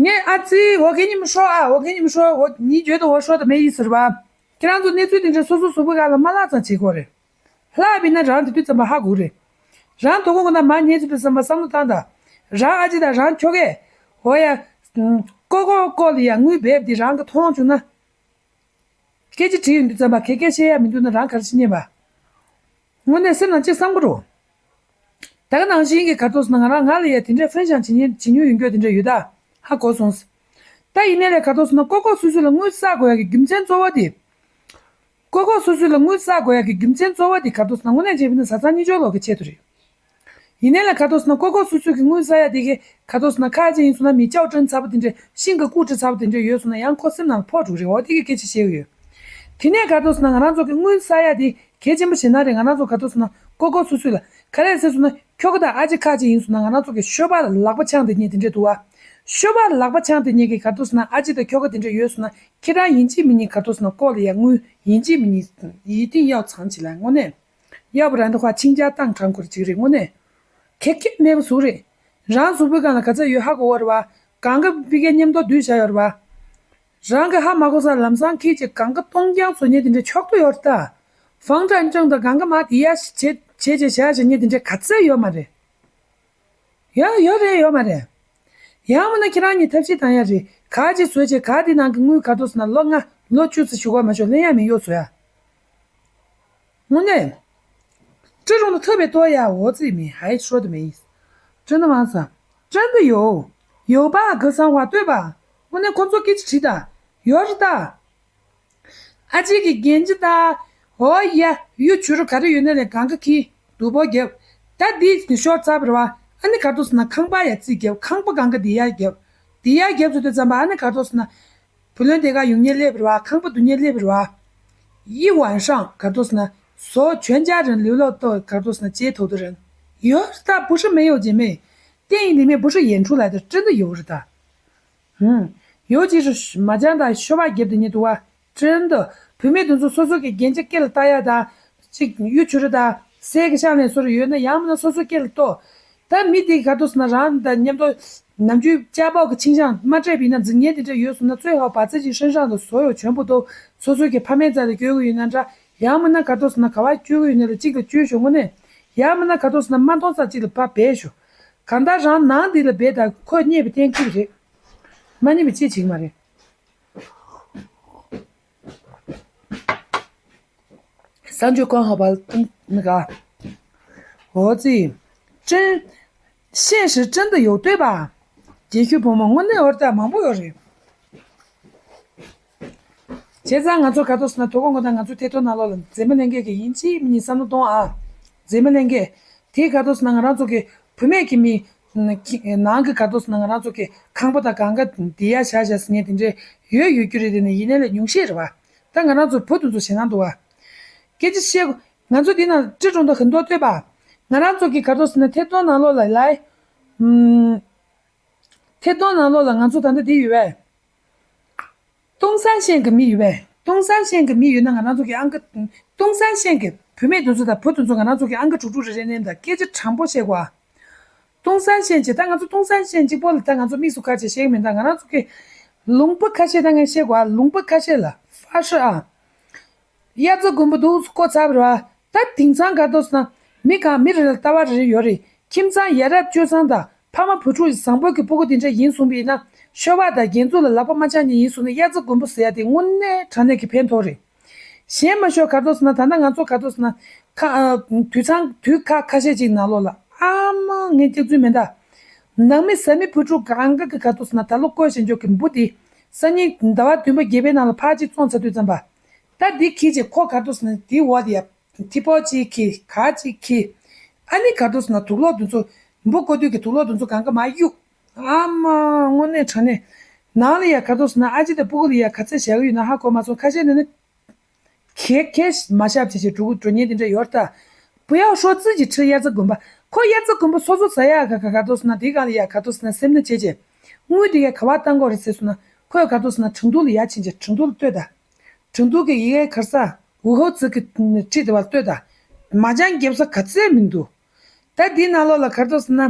ངས་ཨ་ཙི། 我给你们说啊，我给你们说，我，你觉得我说的没意思是吧？ ཁྱེད་རང་ཚོ་གནས་ཚུལ་དེ་འདྲ་སོ་སོ་སོ་སོའི་སྒང་ལ་མ་ལྷག་ཙམ་བྱེད་དགོས་རེད། ལྷག་པ་ཡིན་ན་རང་དེ་དུས་ཙམ་པ་ཧ་གོ་རེད། རང་དོ་དགོང་དགོང་ན་མ་ཉལ་ཚུལ་དུས་ཙམ་པ་བསམ་བློ་བཏང་དང་། རང་ཨ་ཅེ་དང་རང་ཁྱོ་གས། འོ་ཡ། ཀོ་ཀོ་ཀོ་ལ་ཡ་དངུལ་འབེབས་དེ་རང་གིས་མཐོང་བྱུང་ན། སྐད་ཆ་དྲིས་ཡོང་དུས་ཙམ་པ་ག་གེ་བཤད་ཡ་མི་འདུག་ན་རང་ག་རེ་བྱེད་ཉན་པ། དངོས་གནས་སེམས་ནང་ཅིག་བསམ་གྱི་རེད། ད་ག་ནང་བཞིན་གྱི་ག་རེ་འདུག་ཟེར་ན། ང་རང་ང་ལ་ཡ་དེ་འདྲའི་ཧྥན་ཞང་བྱེད་ཉན་བྱེད་མྱོང་ཡོད་མཁན་དེ་འདྲ་ཡོད་ད། ཧ་གོ་སོང་། ད་ཡིན་ནའི་ལས་ག་རེ་འདུག་ཟེར་ན། ཀོ་ཀོ་སོ་སོ་ལ་དངུལ་བསགས་དགོས་ཡ་གི་རྒྱུ་མཚན་གཙོ་བོ་དེ། ཀོ་ཀོ་སོ་སོ་ལ་དངུལ་བསགས་དགོས་ཡ་གི་རྒྱུ་མཚན་གཙོ་བོ་དེ་ག་རེ་འདུག་ཟེར་ན། དངོས་གནས་བྱས་པ་ཡིན་ན་བཟའ་ཚང་གཉིས་ཆོག་ལོག་གི་ཆེད་དུ་རེད། ཡིན་ནའི་ལས་ག་རེ་འདུག་ཟེར་ན། ཀོ་ཀོ་སོ་སོ་གི་དངུལ་བསགས་ཡ་དེ་གི་ག་རེ་འདུག་ཟེར་ན། ཁ་ཅིག་ཡིན་སོང་ན་མི་ཅའོ་ཀྲེན་ཚ་པོ་དེ་འདྲ། ཤིང་གི་ལྐུགས་ཁྲི་ཚ་པོ་དེ་འདྲ་ཡོད་སོང་ན་ཡང་ཁོ་སེམས་ནང་ཕོག་འགྲོ་གི་རེད། འོ་དེ་གི་སྐད་ཆ་བཤད་གི་ཡོད། དེ་ནས་ག་རེ་འདུག་ཟེར་ན། ང་རང་ཚོ་གི་དངུལ་བསགས་ཡ་དེ་གལ་ཆེན་པོ་ཞེ་དྲག་རེད། ང་རང་ཚོ་ག་རེ་འདུག་ཟེར་ན། ཀོ་ཀོ་སོ་སོ་ལ། ག་རེ་ཟེར་སོང་ན། ཁྱོ་ག་དང་ཨ་ཅེ་ཁ་ཅིག་ཡིན་སོང་ན་ང་རང་ཚོ་གི་ཤོ་པ་ལ་ལག་པ་འཆང་དེ་ཉིད་དེ་འདྲ་འདུག་བ། ཤོ་བ་ལག་པ་འཆང་དེ་གཉིས་ཀྱི་ག་རེ་ཟེར་ན་ཨ་ཅེ་དང་ཁྱོ་ག་དེ་འདྲ་ཡོད་སོང་ན་ཁྱེད་རང་ཡིན་གཅིག་མིན་གཉིས་ག་རེ་ཟེར་ན་ལྐོག་ལ་ཡ་དངུལ་ཡིན་གཅིག་མིན་གཉིས་ཡིད་བརྟན་གཡའ་ཚང་བྱེད་ལ་དངོས་གནས། གཡའ་བུ་རང་དུ་ཁ་ཆིང་ཅག་བཏང་དྲང་ཁོར་ཅིག་རེད་དངོས་གནས། ཁེ་ཁེ་མེད་པ་ཟུག་རེད། རང་གཟུགས་པོའི་སྒང་ལ་ག་ཚད་ཡོད་ཧ་གོ་བ་རེད་བ། གང་ག་པི་ཀའི་མཉམ་དུ་བསྡུས་བཞག་ཡོད་རེད་བ། རང་གི་ཧ་མ་གོ་ས་ལམ་སང་ཁྱེད་ཀྱི་གང་ག་སྟོང་རྐྱང་བཟོ་མཁན་དེ་འདྲ་ཆོག་ཏུ་ཡོད་རེད་ད། ཧྥང་ཀྲན་ཀྲང་དང་གང་ག་མ་དེ་ཡ་བྱེད་བྱེད་བྱེད་བྱ་བྱེད་མཁན་དེ་འདྲ་ག་ཚད་ཡོད་མ་རེད། ཡ་ཡོད་རེད་ཡོད་མ་རེད། ཡང་མིན་ན་ཁྱེད་རང་གཉིས་ཐབས་ཤེས་བཏང་ཡ་རེད། ག་ཅིག་བཟོས་བྱས་ག་དེ་ནང་གི་དངུལ་ག་རེ་ཟེར་ན་ལོ་ལྔ་ལོ་བཅུ་ཙམ་ཞུ་ག་མ་ཞོག་ལེན་ཡ་མི་ཡོད་བཟོ་ཡ། དངོས་གནས། སྤྲི་རུང་དུ་ཐོབ་པའི་ལྟོ་ཡ་འོ་ཙི་མི་ཧའི་ཧྲོ་དུ་མི་ཡིན། ཅན་དུ་མང་ས། ཅན་དུ་ཡོད། ཡོད་པ་གི་སང་བ་ལྟོས་པ། དངོས་གནས་ཁོ་ཚོ་སྐད་ཆ་དྲིས་ད། ཡོད་རེད་ད། ཨ་ཅེ་གི་རྒན་ཅི་ད། འོ་ཡ་གཡུ་བྱུ་རུ་ག་རེ་ཡོད་ན་ལས་གང་ག་ཁི། སྡུག་པོ་རྒྱབ། ད་འདི་ཤོར་ཚར་བ་རེད་བ། ཨ་ནི་ག་རེ་ཟེར་ན་ཁང་པ་ཡ་རྩིས་རྒྱབ་ཁང་པ་གང་ག་འདི་ཡ་རྒྱབ། འདི་ཡ་རྒྱབ་ཚུལ་དུ་བརྩམས་པ་ཨ་ནི་ག་རེ་ཟེར་ན། བུ་ལོན་དེ་ག་ཡོང་ཉེ་སླེབས་རེད་བ་ཁང་པ་བསྡུ་ཉེ་སླེབས་རེད་བ། ཡི་ཝན་ཧྲང་ག་རེ་ཟེར་ན། བཟོ་བྱོན་ཅག་རིན་ལུས་ལོག་ཏོ་ག་རེ་ཟེར་ན་ཇེ་ཐོག་ཏུ་རིན། ཡོད་ད་བུ་ཧྲི་མེ་ཡོད་ཇེ་མེ། ཏེ་ཡིན་ལི་མེ་བུ་ཧྲི་ཡན་ཁྲུ་ལ་དེ་ཏྲིན་དུ་ཡོད་རེད་ད། ཧུམ། ཡོད་ཅི་ཧྲི་མ་ཅང་ད་ཤོ་བ་རྒྱབ་དེ་ཉེ་དུ་བ། ཏྲེན་དུ། བུད་མེད་དེ་ཚོ་སོ་སོ་གི་རྒྱན་ཆ་སྐེ་ལ་བཏགས་ཡ་དང་། གཅིག་གཡུ་བྱུ་རུ་དང་། གསེར་གྱི་ཤ་ལེན་སོ་རུ་ཡོད་ན་ཡང་མིན་ན་སོ་སོ་སྐེ་ལ་གཏོགས། ད་མི་དེ་ག་རེ་ཟེར་ན་རང་དང་མཉམ་དུ། ནམ་རྒྱུན་ཅ་པོ་གི་ཆིང་ཤང་མ་སྤྲད་པ་ཡིན་ན་འཛིང་ཉེ་དེ་འདྲ་ཡོད་སོང་ན་རྩོད་ཧོ་བ་ཙི་ཅིག་ཧྲིན་ཧྲང་དུ་བཟོ་ཡོད་བྱོན་པོ་དོ། སོ་སོ་གི་ཕ་མའི་རྩ་ལ་སྐྱོད་གི་ཡོད་ན་འདྲ། ཡང་མིན་ན་ག་རེ་ཟེར་ན་ག་བ་སྐྱོད་གི་ཡོད་ན་ལ་གཅིག་ལ་སྐྱོད་ཤོག་དངོས་གནས། ཡང་མིན་ན་ག་རེ་ཟེར་ན་མ་མཐོང་ས་གཅིག་ལ་ཕར་སྦས་ཤོག་གང་ལྟར་རང་ནང་འདི་ལ་སྦས་དང་ཁོས་རྙེད་པའི་གཏན་འཁེལ་རེད། མ་རྙེད་པའི་ཅི་བྱེད་ཀྱི་མ་རེད། སང་ཆོས་ཁོང་ཧ་བལ་ཏུན་ནི་ག་འོ་ཙི། ཅན། ཤེས་ཧྲི་ཅན་དུ་ཡོད་ལྟོས་པ། རྗེས་ཤུལ་བུ་མོ་དངོས་གནས་འོར་ད་མང་པོ་ཡོད་རེད། བྱས་ཙང་ང་ཚོ་ག་ཚོད་ཟེར་ན་དོ་དགོང་དགོང་དག་ང་ཚོ་ཐད་གཏོང་ནང་ལོགས་ལ་མཛེས་མ་ལྷན་རྒྱས་ཀྱི་ཡིན་གཅིག་མིན་གཉིས་བསམ་བློ་གཏོང་ཨ། མཛེས་མ་ལྷན་རྒྱས། དེ་ག་ཚོད་ཟེར་ན་ང་རང་ཚོ་གི་བུད་མེད་ཀྱི་མི། ནང་གི་ག་ཚོད་ཟེར་ན་ང་རང་ཚོ་གི་ཁང་པ་དང་གང་ག་འདི་ཡ་བཞག་བཞག་ཟེར་མཁན་དེ་འདྲས་ཡོད་ཡོད་རྒྱུ་རེད་དེ་ནི་ཡིན་ནའི་ལས་ཉུང་ཤས་རེད་བ། ད་ང་རང་ཚོ་བུ་དེ་ཚོ་ཞེད་སྣང་འདུག་བ། སྐད་ཆ་བཤད། ང་ཚོ་འདི་ན་ཀྲི་ཀྲུང་དང་ཧིན་རྡོ་ལྟོས་པ། ང་རང་ཚོ་གི་ག་ཚོད་ཟེར་ན་ཐད་གཏོང་ནང་ལོགས་ལ་ལའི། ཨུམ། ཐད་གཏོང་ནང་ལོགས་ལ་ང་ཚོ་ད་ལྟ་འདི་ཡོད་པས། ཏུང་སན་ཤན་གྱི་མི་ཡོད་པས། ཏུང་སན་ཤན་གྱི་མི་ཡོད་ན་ང་རང་ཚོ་གི་ཨང་ཀི། ཏུང་སན་ཤན་གྱི་བུད་མེད་དེ་ཚོ་དང་བུ་དེ་ཚོ་ང་རང་ཚོ་གི་ཨང་ཀི་དྲུག་དྲུག་རེ་རེ་ནས་ད་སྐད་ཆ་དྲང་པོ་བཤད་དགོས་ཨ། ཏུང་སན་ཤན་གྱི་ད་ང་ཚོ་ཏུང་སན་ཤན་གཅིག་པོ་ལ་ད་ང་ཚོ་དམིགས་སུ་ཁ་ཆེ་བཤད་གི་མིན་ད་ང་རང་ཚོ་གི་ལུང་པ་ཁ་ཤས་ད་ངས་བཤད་དགོས་ཨ་ལུང་པ་ཁ་ཤས་ལ་ཧྥ་ཧྲི་ཨ། དབྱར་རྩྭ་དགུན་འབུ་འདུག་བརྐོ་ཚར་བ་རེད་བ། ད་དེང་སང་ག་རེ་འདུག་ཟེར་ན། མི་གང་མི་རེ་ལ་ལྟ་བ་རེ་རེ་ཡོད་རེད། ཁྱིམ་ཚང་ཡ་རབས་སྤྱོད་བཟང་དང་ཕ་མ་བུ་ཕྲུག་བཟང་པོ་གི་སྤུ་གུ་དེ་འདྲ་ཡིན་གསུངས་པ་ཡིན་ན། ཤོ་བ་དང་རྒྱན་ཚུགས་ལ་ལག་པ་མ་འཆང་མཁན་ཡིན་གསུངས་ན་དབྱར་རྩྭ་དགུན་འབུ་ཟེར་ཡ་དེ་དངོས་གནས་དྲང་གནས་ཀྱི་ཕན་ཐོགས་རེད། གཞན་མ་ཤོག་ག་རེ་འདུག་ཟེར་ན་ད་ལྟ་ང་ཚོ་ག་རེ་འདུག་ཟེར་ན། ཁ་ཨ། དུད་ཚང་དུད་ཁ་ཁ་ཤས་ཅིག་ནང་ལོགས་ལ་ཨ་མ་ངས་སྐྱག་རྫུན་མེད་ད། ནང་མི་བཟའ་མི་བུ་ཕྲུག་གང་ག་གི་ག་རེ་འདུག་ཟེར་ན་ད་ལོ་བརྐོས་བཞིན་འཇོག་གི་འབུ་དེ། སང་ཉིན་ཟླ་བ་བདུན་པ་བརྒྱད་པའི་ནང་ལ་ཕར་ཅིག་བཙོང་ཚར་དུས་ཙམ་པ། ད་འདི་ཁྱི་ཅིག་ཁོ་ག་རེ་འདུག་ཟེར་ན་འདི་འོག་དེ་ཡ། ཐི་པོ་ཅིག་ཁྱི་ག་ཅིག་ཁྱི། ཨ་ནི་ག་རེ་འདུག་ཟེར་ན་དུག་ལོག་དེ་ཚོ། འབུ་བརྐོ་དུས་ཀྱི་དུག་ལོག་དེ་ཚོ་གང་ག་མར་གཡུག་ཨ་མ་དངོས་གནས་དྲང་གནས། ནང་ལ་ཡ་ག་རེ་འདུག་ཟེར་ན་ཨ་ཅེ་དང་སྤུ་གུ་ལ་ཡ་ག་ཚད་བཞག་གི་ཡོད་ན་ཧ་གོ་མ་སོང་ཁ་ཤས་ནི་ནི། གེ་གེ་མ་ཤབ་བྱེད་བྱེད་འགྲོ་འགྲོ་ཉེན་དེ་འདྲ་ཡོད་ད། བུ་ཡག་ཧྲོ་ཙི་གི་ཁྲི་དབྱར་རྩྭ་དགུན་འབུ། ཁོ་དབྱར་རྩྭ་དགུན་འབུ་སོ་སོ་ཟ་ཡག་ག་ག་ག་རེ་འདུག་ཟེར་ན་དེ་ག་ལ་ཡ་ག་རེ་འདུག་ཟེར་ན་སེམས་ནི་བྱེད་བྱེད། དངུལ་དེ་གས་ག་བ་བཏང་དགོས་རེད་ཟེར་སོང་ན་ཁོས་ག་རེ་འདུག་ཟེར་ན་དྲང་ཐུག་ལ་ཡ་ཕྱིན་བྱེད་དྲང་ཐུག་ལ་ལྟོས་ད། དྲང་ཐུག་གི་ཡི་གེ་གར་ས་ཝུ་ཧོ་ཙི་གི་ཁྲི་དེ་བ་ལྟོས་ད། མ་ཅང་རྒྱབ་ས་ག་ཚད་མི་འདུག་ད་འདི་ནང་ལོགས་ལ་ག་རེ་འདུག་ཟེར་ན།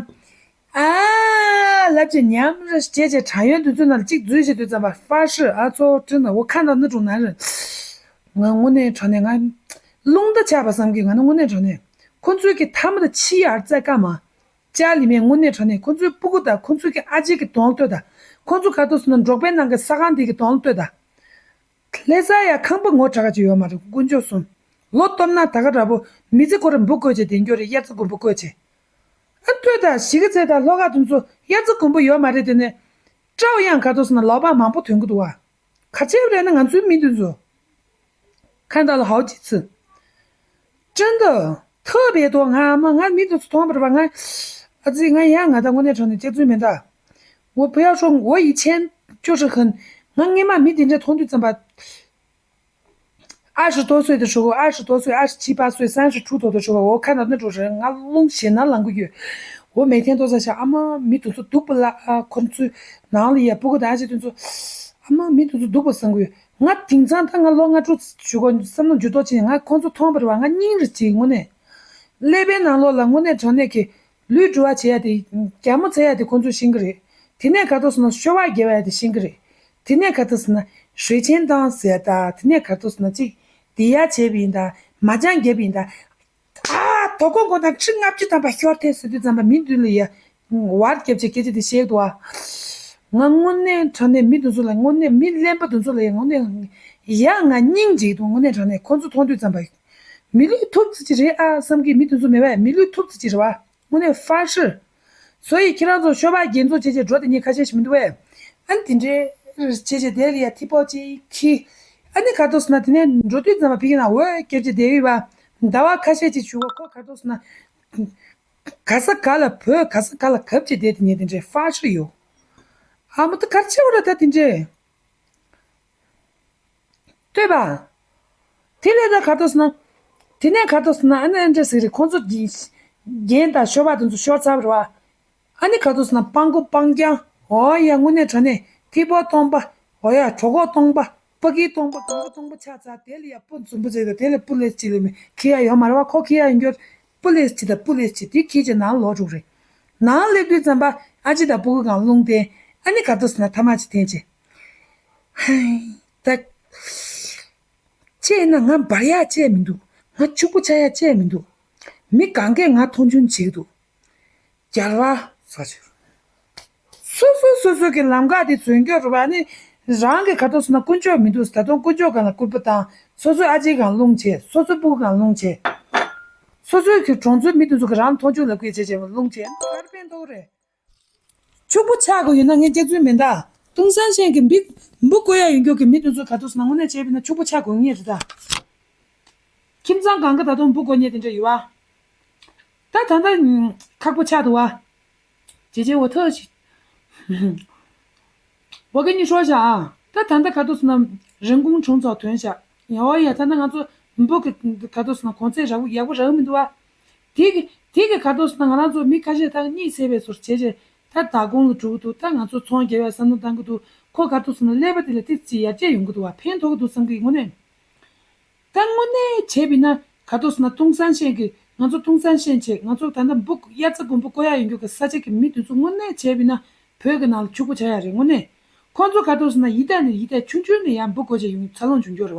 ཨ། ལབ་ཅིག་ཉམས་རེ་བྱས་བྱས་དྲ་ཡོན་དུས་ཚོད་ནང་ལ་གཅིག་འཛུལ་བྱེད་དུས་ཙམ་པ་ཧྥ་ཧྲི་ཨ་ཚོ་ཁྲི་ན་འོ་ཁ་ན་ནི་གྲོང་ན་རེ། ང་དངོས་གནས་དྲང་གནས་ང་། རླུང་རྟ་ཆགས་པ་བསམ་གི་ང་ནི་དངོས་གནས་དྲང་གནས། ཁོ་ཚོའི་གི་ཐ་མ་དང་ཕྱི་ཡར་རྩ་ཀ་མ། ཅ་ལི་མས་དངོས་གནས་དྲང་གནས་ཁོ་ཚོའི་སྤུ་གུ་དང་ཁོ་ཚོའི་གི་ཨ་ཅེ་གི་གདོང་ལྟོས་དང་། ཁོ་ཚོ་ག་ཏོ་སོང་ན་འབྲོག་པའི་ནང་གི་ས་ཁང་དེ་གི་གདོང་ལྟོས་དང་། ལྷ་ས་ཡ་ཁང་པ་ངོ་དྲག་ག་ཅིག་ཡོད་མ་རེད་དཀོན་མཆོག་གསུམ། ལོ་སྟོབས་ན་ད་ག་འདྲ་པོ་མི་ཚེ་ཁོ་ར་འབུ་བརྐོས་བྱས་བསྡད་རྒྱུ་རེད་དབྱར་རྩྭ་དགུན་འབུ་བརྐོས་བྱས། ཨ་ལྟོས་དང་གཞིས་ཀ་རྩེ་དང་ལྷོ་ཁ་དེ་ཚོ་དབྱར་རྩྭ་དགུན་འབུ་ཡོད་མ་རེད་དེ་ནས། སྤྲའོ་ཡང་ག་ཏོ་སོང་ན་ལོ་པ་མང་པོ་ཐོན་གི་འདུག་བ། ག་ཅེ་རེད་ན་ང་ཚོའི་མི་དེ་ཚོ། ཁ་འདར་ལ་ཧའོ་ཅི་ཚི། ཅན་དུ། ཐོབ་པའི་ཐོག་ང་མ་ང་མི་དེ་ཚོ་མཐོང་བར་བ་ང་། ཨ་ཙི་ང་ཡང་ང་ད་དངོས་གནས་དྲང་ནས་སྐྱག་རྫུན་མེད་ད། 我不要说我以前就是很། ང་སྔས་མ་མི་དེ་འདྲ་མཐོང་དུས་ཙམ་པ།二十多岁的时候，二十多岁，二十七八岁，三十出头的时候，我看到那种人，ང་རླུང་ཞེ་ན་ལངས་གི་ཡོད། འོ་མེག་ཐེན་ཏོ་ས་ཤ་ཨ་མ་མི་དེ་ཚོ་སྡུག་པ་ལ་ཨ་ཁོ་ཚོའི་ནང་ལ་ཡ་སྤུ་གུ་དང་ཨ་ཅེ་དེ་ཚོ་ཨ་མ་མི་དེ་ཚོ་སྡུག་པ་བསམ་གི་ཡོད། ང་དེང་སང་ད་ང་ལོ་ལྔ་དྲུག་ཞུ་གོ་བསམ་བློ་འགྱུར་ལྡོག་བྱས་ནས་ང་ཁོ་ཚོ་མཐོང་པ་རེད་བ། ང་སྙིང་རེ་རྗེ་དངོས་གནས། ཀླད་པའི་ནང་ལོགས་ལ་དངོས་གནས་དྲང་གནས་ཀྱི་ལུས་འགྲོ་བ་བྱེད་ཡ་དེ་རྒྱ་མོ་འཚོལ་ཡ་དེ་ཁོ་ཚོས་ཤེས་གི་རེད། དེ་ནས་ག་ཏོ་སོང་ན་ཤོ་བག་རྒྱག་ཡ་དེ་ཤེས་གི་རེད། དེ་ནས་ག་ཏོ་སོང་ན་ཞོད་ཆེན་བཏང་ཟེར་ཡ་ད། དེ་ནས་ག་ཏོ་སོང་ན་གཅིག་དེ་ཡ་བྱས་པ་ཡིན་ད། མ་ཅང་རྒྱབ་པ་ཡིན་ད། ཨ། དོ་དགོང་དགོང་དག་ཁྲི་ལྔ་བཅུ་ཐམ་པ་ཤོར་ཐལ་ཟེར་དུས་ཙམ་པ་མི་འདི་ལ་ཡ་བར་རྒྱབ་བྱས་སྐད་ཆ་དེ་བཤད་འདུག་ཨ། ང་དངོས་གནས་དྲང་གནས་མི་འདི་ཚོ་ལ་དངོས་གནས་མི་གླེན་པ་འདི་ཚོ་ལ་ཡ་དངོས་གནས་ཡ་ང་སྙིང་རྗེ་འདུག་དངོས་གནས་དྲང་གནས་ཁོ་ཚོ་མཐོང་དུས་ཙམ་པ་མི་ལུས་ཐུབ་ཙི་ཅི་རེད་ཨ་བསམ་གི། མི་འདི་ཚོ་མེད་པས་མི་ལུས་ཐུབ་ཙི་ཅི་རེད་བ། དངོས་གནས་ཧྥ་ཧྲི། སོ་ཡི་ཁྱེད་རང་ཚོ་ཤོ་བག་རྒྱན་འཛུགས་བྱེད་བྱེད་འགྲོ་དེ་ཉིད་ཁ་ཤས་ཤིག་མི་འདུག་བས། ཨ་ནི་དེ་འདྲའི་བྱེད་བྱེད་དེ་ལ་ཡ་ཐི་པོ་ཅིག་ཁྱི། ཨ་ནི་ག་ཏོ་སོང་ན་དེ་ནས་འགྲོ་དུས་ཙམ་པ་ཕ་གི་ན་འོད་སྐྱེར་གྱི་དེ་ཡོད་བ། ཟླ་བ་ཁ་ཤས་ཅིག་བཞུགས་པ་ཁོ་ག་ཏོ་སོང་ན། ག་ས་ག་ལ་བོད་ག་ས་ག་ལ་གབ་ཅིག་བསྡད་དེ་ཉིད་དེ་འདྲའི་ཧྥ་ཧྲི་ཡོད། ཨ་མ་ད་གར་ཆེ་བ་ར་ད་དེ་འདྲའི། ལྟོས་པ། དེ་ལས་ད་ག་ཏོ་སོང་ན། དེ་ནས་ག་ཏོ་སོང་ན་ཨ་ནི་ཨ་འདྲ་ཟིག་རེད། ཁོང་ཚོ་གི་རྒྱན་དང་ཤོ་བག་དེ་ཚོ་ཤོར་ཚར་བ་རེད་བ། ཨ་ནི་ག་ཏོ་སོང་ན་སྤང་གོ་སྤང་རྐྱང་། འོ་ཡ་དངོས་གནས་དྲང་གནས་ཐི་པོ་སྟོང་པ། འོ་ཡ་གྲོད་ཁོག་སྟོང་པ། སྤུ་གི་སྟོང་པ་སྟོང་པ་སྟོང་པ་ཆགས་ཚར། དེ་ལ་ཡ་སྤུ་འཛོམས་པོ་ཟེར་ད། དེ་ལ་སྤུ་ལེ་ཅི་ལེ་མེ་ཁི་ཡ་ཡོད་མ་རེད་བ། ཁོ་ཁི་ཡ་ཡོད་འགྱོ། སྤུ་ལེ་ཅི་ད་སྤུ་ལེ་ཅི་དེ་ཁི་ཅི་ནང་ལོག་འགྲོ་རེད། ནང་སླེབས་དུས་ཙམ་པ་ཨ་ཅེ་དང་སྤུ་གུ་གང་རླུང་བསྟན། ཨ་ནི་ག་ཏོ་སོང་ན་ཐ་མ་ཅི་བསྟན་ཅི། ཧེ། ད། ཅེས་ན་ང་འབར་ཡག་ཅེས་མི་འདུག་ང་ཕྱུག་པོ་ཆགས་ཡག་ཅེས་མི་འདུག་མི་གང་གས་ང་མཐོང་ཆུང་བྱེད་ཀྱི་འདུག་རྒྱལ་བ་ཟེར་ཞིག་སོ་སོ་སོ་སོ་གི་ལམ་ཁ་དེ་འཛོལ་འགྱོ་རུ་བ་ནི། རང་གི་ག་ཏོ་སོང་ན་དཀོན་མཆོག་མི་འདུག་ད་དུང་དཀོན་མཆོག་སྒང་ལ་སྐུར་པ་བཏང་། སོ་སོའི་ཨ་ཅེ་སྒང་རླུང་བྱས། སོ་སོའི་སྤུ་གུ་སྒང་རླུང་བྱས། སོ་སོའི་གི་གྲོང་ཚོའི་མི་དེ་ཚོ་གི་རང་མཐོང་ཆུང་ལབ་ཀྱི་བྱས་བྱས་རླུང་བྱས་གར་ཕན་ཐོགས་རེད། ཕྱུག་པོ་ཆགས་དགོས་ཡོད་ན་ངས་སྐྱག་རྫུན་མིན་ད། ཏུང་སན་ཤན་གྱི་འབུ་འབུ་བརྐོ་ཡ་ཡོད་མཁན་གྱི་མི་དེ་ཚོ་ག་ཏོ་སོང་ན་དངོས་གནས་བྱས་པ་ཡིན་ན་ཕྱུག་པོ་ཆགས་དགོས་ངེས་རེད་ད། ཁྱིམ་ཚང་གང་ག་ད་དུང་འབུ་བརྐོ་མཁན་དེ་འདྲ་ཡོད་བ། ད་ད་ལྟ་ཁག་པོ་ཆགས་འདུག་བ། ཇེ་ཇེ་འོ་ཐོ་ཞིག 我跟你说一下啊，ད་ད་ལྟ་ག་ཏོ་སོང་ན་人工虫草囤一下། ཡ་ཡ་ད་ལྟ་ང་ཚོ་འབུ་གི་ག་ཏོ་སོང་ན་གོང་ཚད་ཡག་པོ་ཡག་པོ་རག་མི་འདུག་བ། དེ་གི་དེ་གི་ག་ཏོ་སོང་ན་ང་རང་ཚོ་མི་ཁ་ཤས་ད་གཉིད་སད་པའི་ཚོར་བྱས་བྱས་ད་ད་གུང་ལ་འགྲོ་གི་འདུག་ད་ང་ཚོ་ཚོང་རྒྱག་པའི་བསམ་བློ་བཏང་གི་འདུག་ཁོ་ག་ཏོ་སོང་ན་ཀླད་པ་དེ་ལ་ཏིག་ཙི་ཡར་རྒྱས་ཡོང་གི་འདུག་བ། ཕན་ཐོགས་ཀྱི་འདུག་བསམ་གི་དངོས་གནས། ད་དངོས་གནས་བྱས་པ་ཡིན་ན་ག་ཏོ་སོང་ན་ཏུང་སན་ཤན་གྱི་ང་ཚོ་ཏུང་སན་ཤན་བྱས་ང་ཚོ་ད་ལྟ་འབུ་དབྱར་རྩྭ་དགུན་འབུ་བརྐོ་ཡག་ཡོད་མཁན་གྱི་ས་ཆ་གི་མི་དེ་ཚོ་དངོས་གནས་བྱས་པ་ཡིན་ན་བོད་ཀྱི་ནང་ལ་ཕྱུག་པོ་ཆགས་ཡག་རེད་དངོས་གནས། ཁོང་ཚོ་ག་ཏོ་སོང་ན་ཡི་དྭགས་ནས་ཡི་དྭགས་ཆུང་ཆུང་ནས་ཡང་འབུ་བརྐོ་བྱས་ཡོང་འཚར་ལོངས་བྱུང་རྒྱུ་རེད་བ།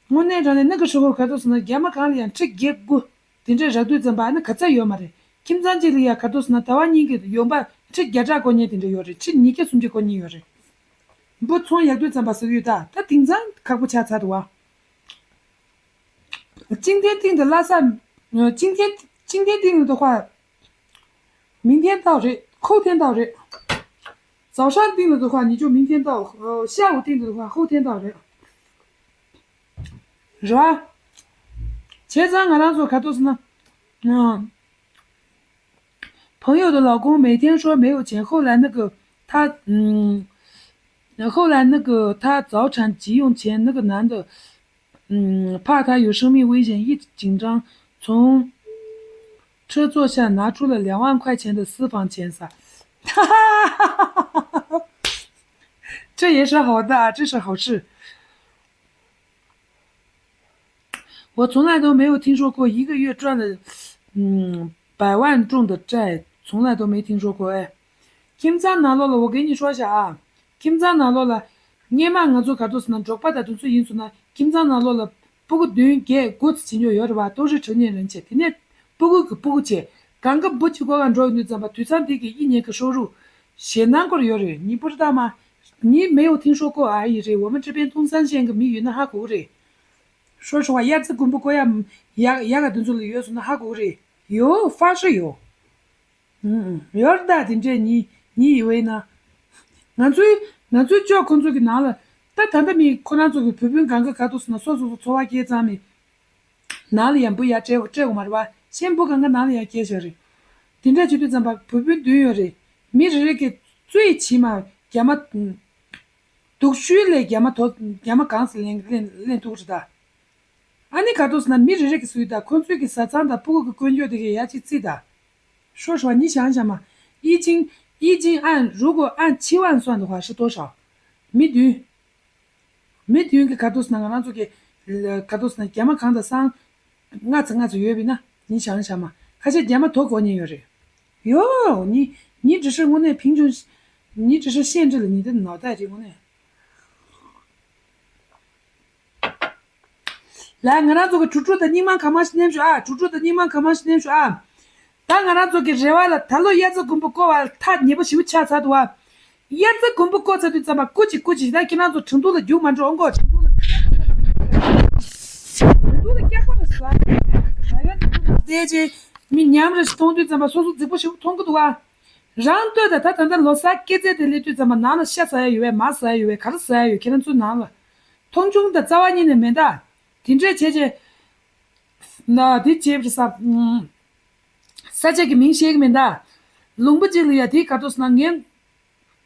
དངོས་གནས་དྲང་གནས་ནི་གི་ཧྲི་ཧོ་ག་ཏོ་སོང་ན་རྒྱ་མ་གང་ལ་ཡང་ཁྲི་བརྒྱད་དགུ་དེ་འདྲས་རག་དུས་ཙམ་པ་ཨ་ནི་ག་ཚད་ཡོད་མ་རེད། ཁྱིམ་ཚང་གཅིག་ལ་ཡང་ག་ཏོ་སོང་ན་ཟླ་བ་གཉིས་ཀྱི་ཡོང་འབབ་ཁྲི་བརྒྱ་ཕྲག་བརྐོ་མཁན་དེ་འདྲ་ཡོད་རེད། ཁྲི་ཉིས་བརྒྱ་སུམ་བརྒྱ་བརྐོ་མཁན་ཡོད་རེད། འབུ་ཚོང་ཡག་དུས་ཙམ་པ་ཟེར་གྱི་ཡོད་ད། ད་དེང་སང་ཁག་པོ་ཆགས་ཚར་འདུག་བ།今天订的拉萨，呃，今天今天订的话，明天到 རེད། 后天到 རེད། 早上订了的话，你就明天到，呃，下午订了的话，后天到 རེད། རེད་བ། བྱས་ཙང་ང་རང་ཚོ་ག་ཏོ་ཟེར་ན། ཨ། 朋友的老公每天说没有钱，后来那个他，嗯，后来那个他早产急用钱，那个男的，嗯，怕他有生命危险，一紧张从车座下拿出了两万块钱的私房钱撒。这也是好的，这是好事。 我从来都没有听说过一个月赚了，嗯，百万重的债，从来都没听说过哎。 ཁྱིམ་ཚང་ནང་ལོགས་ལ། 我跟你说一下啊，ཁྱིམ་ཚང་ནང་ལོགས་ལ། སྔོན་མ་ང་ཚོ་ག་ཚོད་ཟེར་ན་འབྲོག་པ་དང་དེ་ཚོ་ཡིན་སོང་ན་ཁྱིམ་ཚང་ནང་ལོགས་ལ་སྤུ་གུ་བདུན་བརྒྱད་དགུ་ཙམ་བྱེད་མྱོང་ཡོད་རེད་བ། 都是成年人 བྱས། དེ་ནས་སྤུ་གུ་གི་སྤུ་གུ་བྱས། གང་ག་འབུ་གཅིག་བརྐོ་ག་འགྲོ་ཡོང་དུས་ཙམ་པ་དུས་ཚང་དེ་གི་一年的收入 ཞེད་སྣང་སྐོར་ཡོད་རེད། 你不知道吗？ 你没有听说过而已 རེད། 我们这边东三县གི་མི་ཡོད་ན་ཧ་གོ་གི་རེད། 说实话། དབྱར་རྩྭ་དགུན་འབུ་བརྐོ་ཡ་ཡག་ཡག་ག་དེ་ཚོ་ལ་ཡོད་སོང་ན་ཧ་གོ་གི་རེད། ཡོད། 方式 ཡོད། ཨུམ། ཡོད་རེད་ད། དེ་འདྲས་ཉིད་ཉིད་ཡོད་ན། ང་ཚོའི་ང་ཚོའི་ཅོག་ཁོང་ཚོ་གི་ནང་ལ། ད་ད་ལྟ་མི་ཁོ་རང་ཚོ་གི་བུ་སྤུན་གང་ག་ག་ཚོད་ཟེར་ན་སོ་སོ་སོ་འཚོ་བ་སྐྱེལ་ཚར་མི། ནང་ལ་ཡང་འབུ་ཡར་སྤྲད་སྤྲད་དགོས་མ་རེད་བ། གཞན་འབུ་གང་ག་ནང་ལ་ཡར་སྐྱེལ་བཞག་རེད། དེ་འདྲ་བྱེད་དུས་ཙམ་པ་བུ་སྤུན་བདུན་ཡོད་རེད། མི་རེ་རེ་གི་གཙོས་ཕྱི་མ་རྒྱ་མ། སྡུག་ཤོས་ལས་རྒྱ་མ་དོ་རྒྱ་མ་གང་ཙམ་ལེན་ལེན་ལེན་ཐུབ་རེད་ད། ཨ་ནི་ག་ཚོད་ཟེར་ན་མི་རེ་རེ་གི་སུས་ད་ཁོ་ཚོའི་གི་བཟའ་ཚང་དང་སྤུ་གུ་གི་དཀོན་མཆོག་དེ་གི་ཡར་གཅིག་རྩིས་ད། 说实话，你想想嘛，一斤一斤按如果按七万算的话是多少？没对，没对，给卡多斯那个那做给呃卡多斯那干嘛扛的上，我子我子月饼呢？你想一想嘛，还是干嘛多过年有人？哟，你你只是我那贫穷，你只是限制了你的脑袋，这个呢。 ལ་ང་རང་ཚོ་གི་དྲུག་དྲུག་དང་སྙིང་མ་གང་མང་ཞིག་མནན་ཤོག་ཨ། དྲུག་དྲུག་དང་སྙིང་མ་གང་མང་ཞིག་མནན་ཤོག་ཨ། ད་ང་རང་ཚོ་གི་རེ་བ་ལ་ད་ལོ་དབྱར་རྩྭ་དགུན་འབུ་བརྐོ་བ་ལ་ཐག་ཉེ་པོ་ཞིག་ཆགས་ཚར་འདུག་ཨ། དབྱར་རྩྭ་དགུན་འབུ་བརྐོ་ཚར་དུས་ཙམ་པ་སྐུ་མཁྱེན་སྐུ་མཁྱེན། ད་ཁྱེད་རང་ཚོ་ཁྲིན་ཏུའུ་ལ་རྒྱུགས་མ་འགྲོ་ཨོ་མགོ། ཁྲིན་ཏུའུ་ལ་ཁྲིན་ཏུའུ་ལ་སྐྱག་པ་རེད་ཟ། ང་ཡང་དེ་ཅེ་མི་ཉམས་རེ་ཞིག་མཐོང་དུས་ཙམ་པ་སོ་སོ་རྫིག་པོ་ཞིག་མཐོང་གི་འདུག་ཨ། རང་ལྟོས་དང་ད་ད་ལྟ་ལོ་གསར་སྐྱེད་ཚལ་དེ་སླེབས་དུས་ཙམ་པ་ནང་ལ་ཤ་ཟ་ཡ་ཡོད་པས་མ་ཟ་ཡ་ཡོད་པས་ག་རེ་ཟ་ཡ་ཡོད། ཁྱེད་རང་ཚོའི་ནང་ལ་མཐོང་ཆུང་དང་རྩ་བ་ཉིད་ནས་མེད་ད། དེ་འདྲས་བྱས་རྗེས་ན་དེ་བྱས་པ་རེད་ས། ས་ཆ་གི་མིང་ཤེས་ཀྱི་མེད་ད། ལུང་པ་གཅིག་ལ་ཡ་དེ་ག་ཏོ་སོང་ན་ངས་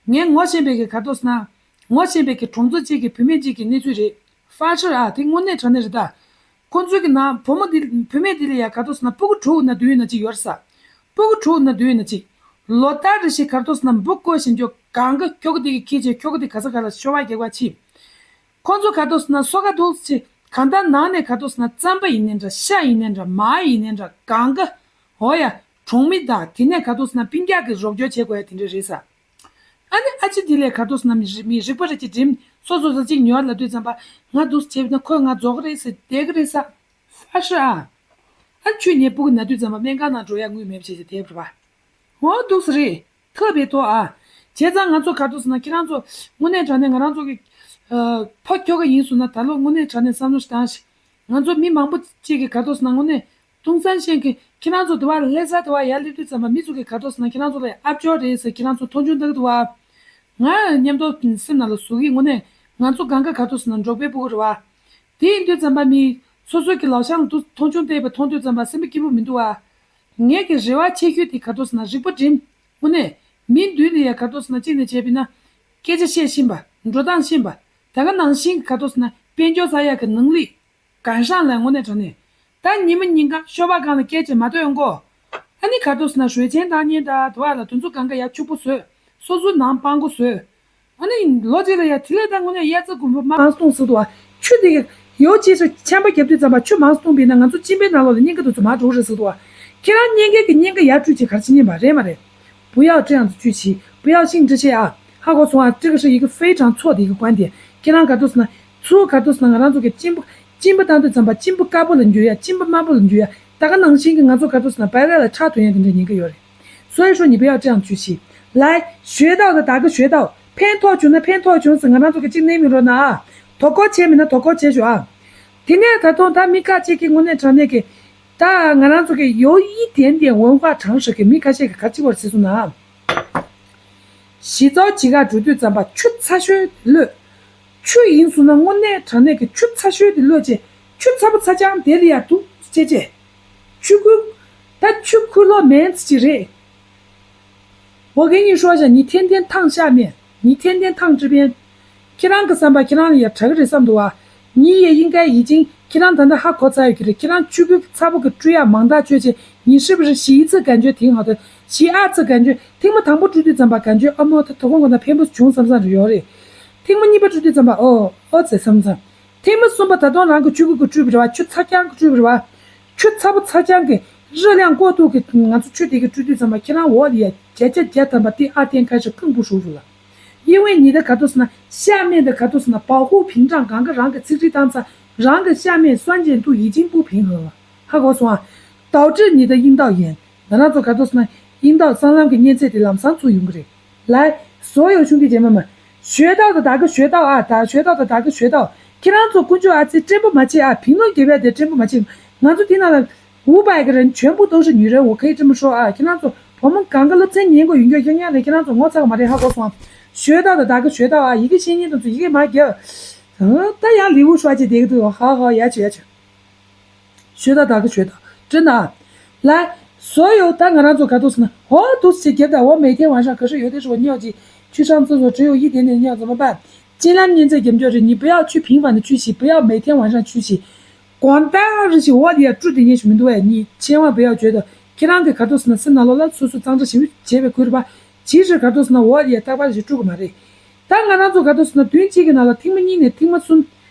ངས་ངོ་ཤེས་པའི་གི་ག་ཏོ་སོང་ན་ངོ་ཤེས་པའི་གི་གྲོང་ཚོ་གཅིག་གི་བུད་མེད་གཅིག་གི་གནས་ཚུལ་རེད། ཧྥ་ཧྲི་ཨ་དེ་དངོས་གནས་དྲང་གནས་རེད་ད། ཁོང་ཚོའི་གི་ནང་བུ་མོ་འདི་བུད་མེད་འདི་ལ་ཡ་ག་ཏོ་སོང་ན་སྤུ་གུ་དྲུག་ན་བདུན་ན་གཅིག་ཡོད་རེད་ས། སྤུ་གུ་དྲུག་ན་བདུན་ན་གཅིག་ལོ་ལྟར་རེ་བཞིན་ག་ཏོ་སོང་ན་འབུ་བརྐོ་བཞིན་འཇོག་གང་ག་ཁྱོ་ག་དེ་གི་ཁྱི་ཆེ་ཁྱོ་ག་དེ་ག་ས་ག་ལ་ཤོ་བ་རྒྱག་པ་ཕྱིན། ཁོང་ཚོ་ག་ཏོ་སོང་ན་སོ་ག་འདུག་ཅེ་གང་ལྟར་ནང་ནས་ག་ཏོ་སོང་ན་རྩམ་པ་ཡིན་ནའི་འདྲ་ཤ་ཡིན་ནའི་འདྲ་མ་ཡིན་ནའི་འདྲ་གང་ག་འོ་ཡ་གྲོང་མི་དང་དེ་ནས་ག་ཏོ་སོང་ན་སྤུན་ཀྱག་གི་རོགས་སྐྱོར་བྱེད་དགོས་ཡ་དེ་འདྲ་རེད་ས། ཨ་ནི་ཨ་ཅེ་དེ་ལས་ག་ཏོ་སོང་ན་མི་རིག་མི་རིག་པ་རེ་ཅིག་འགྲིམ་སོ་སོ་སོ་གཅིག་ཉོར་ལ་དུས་ཙམ་པ་ང་འདུག་བྱས་ན་ཁོས་ང་རྫོགས་ཀྱི་རེད་ཟེར་བསྡད་ཀྱི་རེད་ས། ཧྥ་ཧྲི་ཨ། ཨ་ཆུ་ཉེ་སྤུ་གུ་ན་དུས་ཙམ་པ་སྨན་ཁང་ནང་འགྲོ་ཡ་དངུལ་མེད་པ་བྱས་ཏེ་དེབ་རེད་པ། འོ་འདུག་སེ་རེད། ཐབས་པའི་ཐོག་ཨ། བྱས་ཙང་ང་ཚོ་ག་ཏོ་སོང་ན་ཁྱེད་རང་ཚོ་དངོས་གནས་དྲང་གནས་ང་རང་ཚོ་གི་ཕ་ཁྱོ་ག་ཡིན་སོང་ན་ད་ལོ་དངོས་གནས་དྲང་གནས་བསམ་བློ་ཞིག་བཏང་ཞིག་ང་ཚོ་མི་མང་པོ་གཅིག་གི་ག་ཏོ་སོང་ན་དངོས་གནས་ཏུང་སན་ཤན་གི་ཁྱེད་རང་ཚོ་དུ་བ་ལ་ལྷ་ས་དུ་བ་ཡར་སླེབས་དུས་ཙམ་པ་མི་ཚོ་གི་ག་ཏོ་སོང་ན་ཁྱེད་རང་ཚོ་ལ་ཨ་ཅོ་རེད་ཟེར་ཁྱེད་རང་ཚོ་མཐོང་ཆུང་བཏང་གི་འདུག་བ། ང་མཉམ་དུ་སེམས་ནང་ལ་ཟུག་གི་དངོས་གནས་ང་ཚོ་གང་ག་ག་ཏོ་སོང་ན་འབྲོག་པའི་སྤུ་གུ་རེད་བ། དེ་ཡིན་དུས་ཙམ་པ་མི་སོ་སོ་གི་ལའོ་ཤང་ལ་དུ་མཐོང་ཆུང་བལྟས་པ་མཐོང་དུས་ཙམ་པ་སེམས་པ་སྐྱིད་པོ་མི་འདུག་བ། ངེད་ཀྱི་རེ་བ་ཆེ་ཤོས་དེ་ག་ཏོ་སོང་ན་རིག་པ་འགྲིམ། དངོས་གནས་མི་མདུན་ལ་ཡ་ག་ཏོ་སོང་ན་གཅིག་ནས་བྱས་པ་ཡིན་ན་སྐད་ཆ་བཤད་ཤེས་པ་འགྲོ་སྟངས་ཤེས་པ་ད་ག་ནང་བཞིན་གྱི་ག་ཏོ་སོང་ན་དཔལ་འབྱོར་བསགས་ཡག་གི་ནང་ལི་གང་ཤང་ལ་དངོས་གནས་དྲང་གནས་ད་ཉི་མ་ཉིན་གང་ཤོ་བ་སྒང་ལ་སྐད་ཆ་མ་ཐོས་ཡོང་གོ་ཨ་ནི་ག་ཏོ་སོང་ན་ཞོལ་ཆེན་བཏང་ཉེན་ད་དུ་བ་ལ་དུ་ཚོ་གང་ག་ཡ་ཕྱུག་པོ་བཟོས། སོ་སོའི་ནང་སྤང་གོ་བཟོས། ཨ་ནི་ལོ་གཅིག་ལ་ཡ་དེ་ལས་ད་དངོས་གནས་དབྱར་རྩྭ་དགུན་འབུ་མ་མང་སྟོང་ཟེར་འདུག་བ། ཆུ་དེ་གི་ཡོ་ཅེས་སུ་ཆམ་པ་བརྒྱབ་དུས་ཙམ་པ་ཆུ་མང་སྟོང་བིན་ན་ང་ཚོ་གཅིན་པའི་ནང་ལོགས་ལ་གཉན་ཁ་དུ་ཚོ་མ་འགྲོ་རེད་ཟེར་འདུག་བ། ཁྱེད་རང་གཉན་ཁ་གི་གཉན་ཁ་ཡར་བཀྲུས་ཅིག་གར་ཕྱིན་ཉན་པ་རེད་མ་རེད། 不要这样子去洗，不要性质些啊。ཧ་གོ་སོང་ཨ། 这个是一个非常错的一个观点。ཁྱེད་རང་ག་ཏོ་སོང་ན་ཚུར་ག་ཏོ་སོང་ན་ང་རང་ཚོ་གི་གཅིན་པ་གཅིན་པ་བཏང་དུས་ཙམ་པ་གཅིན་པ་དཀར་པོ་ལ་འགྱུར་ཡ་གཅིན་པ་དམར་པོ་ལ་འགྱུར་ཡ་ད་ག་ནང་བཞིན་གི་ང་ཚོ་ག་ཏོ་སོང་ན་བའི་ར་ལ་ཁྲག་ཐོན་ཡ་དེ་འདྲ་ཉེན་ཁ་ཡོད་རེད། 所以说你不要这样去洗。来，学到的打个学到，ཕན་ཐོགས་བྱུང་ན་ཕན་ཐོགས་བྱུང་ཟེར་ང་རང་ཚོ་གི་གཅིག་གནས་མི་རོགས་ན་ཨ། དོ་ཁོ་བྱས་མིན་ན་དོ་ཁོ་བྱས་ཤོག་ཨ། དེ་ནས་ད་དུང་ད་མི་ཁ་ཅིག་གི་དངོས་གནས་དྲང་གནས་ཀྱི་ད་ང་རང་ཚོ་གི་ཡོ་ཡི་点点文化常识གི་མི་ཁ་ཤས་ཀྱི་ག་ཅི་བར་ཟེར་སོང་ན་ཨ། 洗澡ཅི་ག་འགྲོ་དུས་ཙམ་པ་ཆུ་ཚ་ཤོས་གློད། ཆུ་ཡིན་སོང་ན་དངོས་གནས་དྲང་གནས་ཀྱི་ཆུ་ཚ་ཤོས་དེ་གློད་བྱས་ཆུ་ཚ་པོ་ཚ་རྐྱང་དེ་ལ་ཡ་འདུག་བྱས་བྱས། ཆུ་ཁུལ། ད་ཆུ་ཁུལ་ལོ་མེན་ཙི་ཅི་རེད། 我跟你说一下，你天天烫下面，你天天烫这边。ཁྱེད་རང་གི་བསམ་པ་ཁྱེད་རང་ལ་ཡ་དྲག་གི་རེད་བསམ་འདུག་ཨ། 你也应该已经 ཁྱེད་རང་ད་ལྟ་ཧ་གོ་ཚར་ཡོད་ཀྱི་རེད། ཁྱེད་རང་ཆུ་ཁུལ་ཚ་པོ་གི་བཀྲུ་ཡག་མང་དག་བཅོས་བྱས། 你是不是洗一次感觉挺好的，洗二次感觉 ཐེངས་མ་དང་པོ་བཀྲུ་དུས་ཙམ་པ་感觉 ཨ་མོ་ད་དོ་དགོང་དགོང་ན་ཕན་པོ་བྱུང་བསམ་བསམ་རེ་ཡོད་རེད། ཐེངས་མ་གཉིས་པ་བཀྲུ་དུས་ཙམ་པ་ཨོ་ཨོ་ཙེ་བསམ་བསམ། ཐེངས་མ་གསུམ་པ་ད་དུང་རང་གི་ཆུ་ཁུལ་གི་བཀྲུས་པ་རེད་བ། ཆུ་ཚ་རྐྱང་གི་བཀྲུས་པ་རེད་བ། ཆུ་ཚ་པོ་ཚ་རྐྱང་གི་热量过度གི་ང་ཚོ་ཆུ་དེ་གི་བཀྲུས་དུས་ཙམ་པ་ཁྱེད་རང་འོག་ལ་ཡ་བརྒྱ་ཆ་བརྒྱ་ཐམ་པ་དེ་ཨ་ཐེན་ཁ་ཤས་ཁེངས་པོ་ཧྲུག་ཧྲུག་ལ། 因为你的 ག་ཏོ་སོང་ན་下面的 ག་ཏོ་སོང་ན་保护屏障 གང་གི་རང་གི་ཚིག་རིགས་བཏང་ཚར། རང་གི་下面酸碱度已经不平衡了。ཧ་གོ་སོང་ཨ། 导致你的阴道炎。ང་རང་ཚོ་ག་ཏོ་སོང་ན་阴道སྲང་ལམ་གྱི་གཉན་ཚད་དེ་ལམ་སང་ཚུགས་ཡོང་གི་རེད། 来，所有兄弟姐妹们，学到的打个学到啊，打学到的打个学到。ཁྱེད་རང་ཚོ་དཀོན་མཆོག་ཨ་ཙི་བཀྲེན་པོ་མ་བྱེད་ཨ། 评论རྒྱབ་ཡ་དེ་བཀྲེན་པོ་མ་བྱེད། ང་ཚོ་དེ་ནང་ལ 五百个人全部都是女人，我可以这么说啊。ཁྱེད་རང་ཚོ་བུ་མོ་གང་ག་སློབ་ཚན་ཉན་དགོས་ཡོད་མཁན་ཡང་རེད། ཁྱེད་རང་ཚོ་ངོ་ཚ་གི་མ་རེད། ཧ་གོ་སོང་ཨ། 学到的打个学到啊，一个星期当中一个嘛给，嗯，大家礼物刷起这个都好好要求要求。 学到打个学到，真的啊。来，所有ད་ང་རང་ཚོ་ག་ཏོ་སོང་ན་ཧོ་འདུག་སེ་རྒྱབ་ད། 我每天晚上可是有的时候尿急，去上厕所只有一点点尿怎么办？尽量念在 རྒྱབ་འཇོག་རེད། 你不要去频繁的去洗，不要每天晚上去洗。 གང་ལྟར་རེ་ཞིག་འོག་ལ་ཡ་བཀྲུ་དེ་ཉེ་ཞིག་མི་འདུག་བས། 你千万不要觉得 ཁྱེད་རང་གི་ག་རེ་ཟེར་ན་སེམས་ནང་ལོགས་ལ་སོ་སོ་གཙང་སྦྲ་ཞིབ་བྱས་པའི་ཁུལ་བ། ཇི་ཞིག་ག་རེ་ཟེར་ན་འོ་ཡ་རྟག་པར་ཞིག་སྤྲུལ་གི་མ་རེད། ད་ང་རང་ཚོ་ག་རེ་ཟེར་ན་བདུན་གཅིག་གི་ནང་ལ་ཐེངས་མ་གཉིས་ནས་ཐེངས་མ་གསུམ།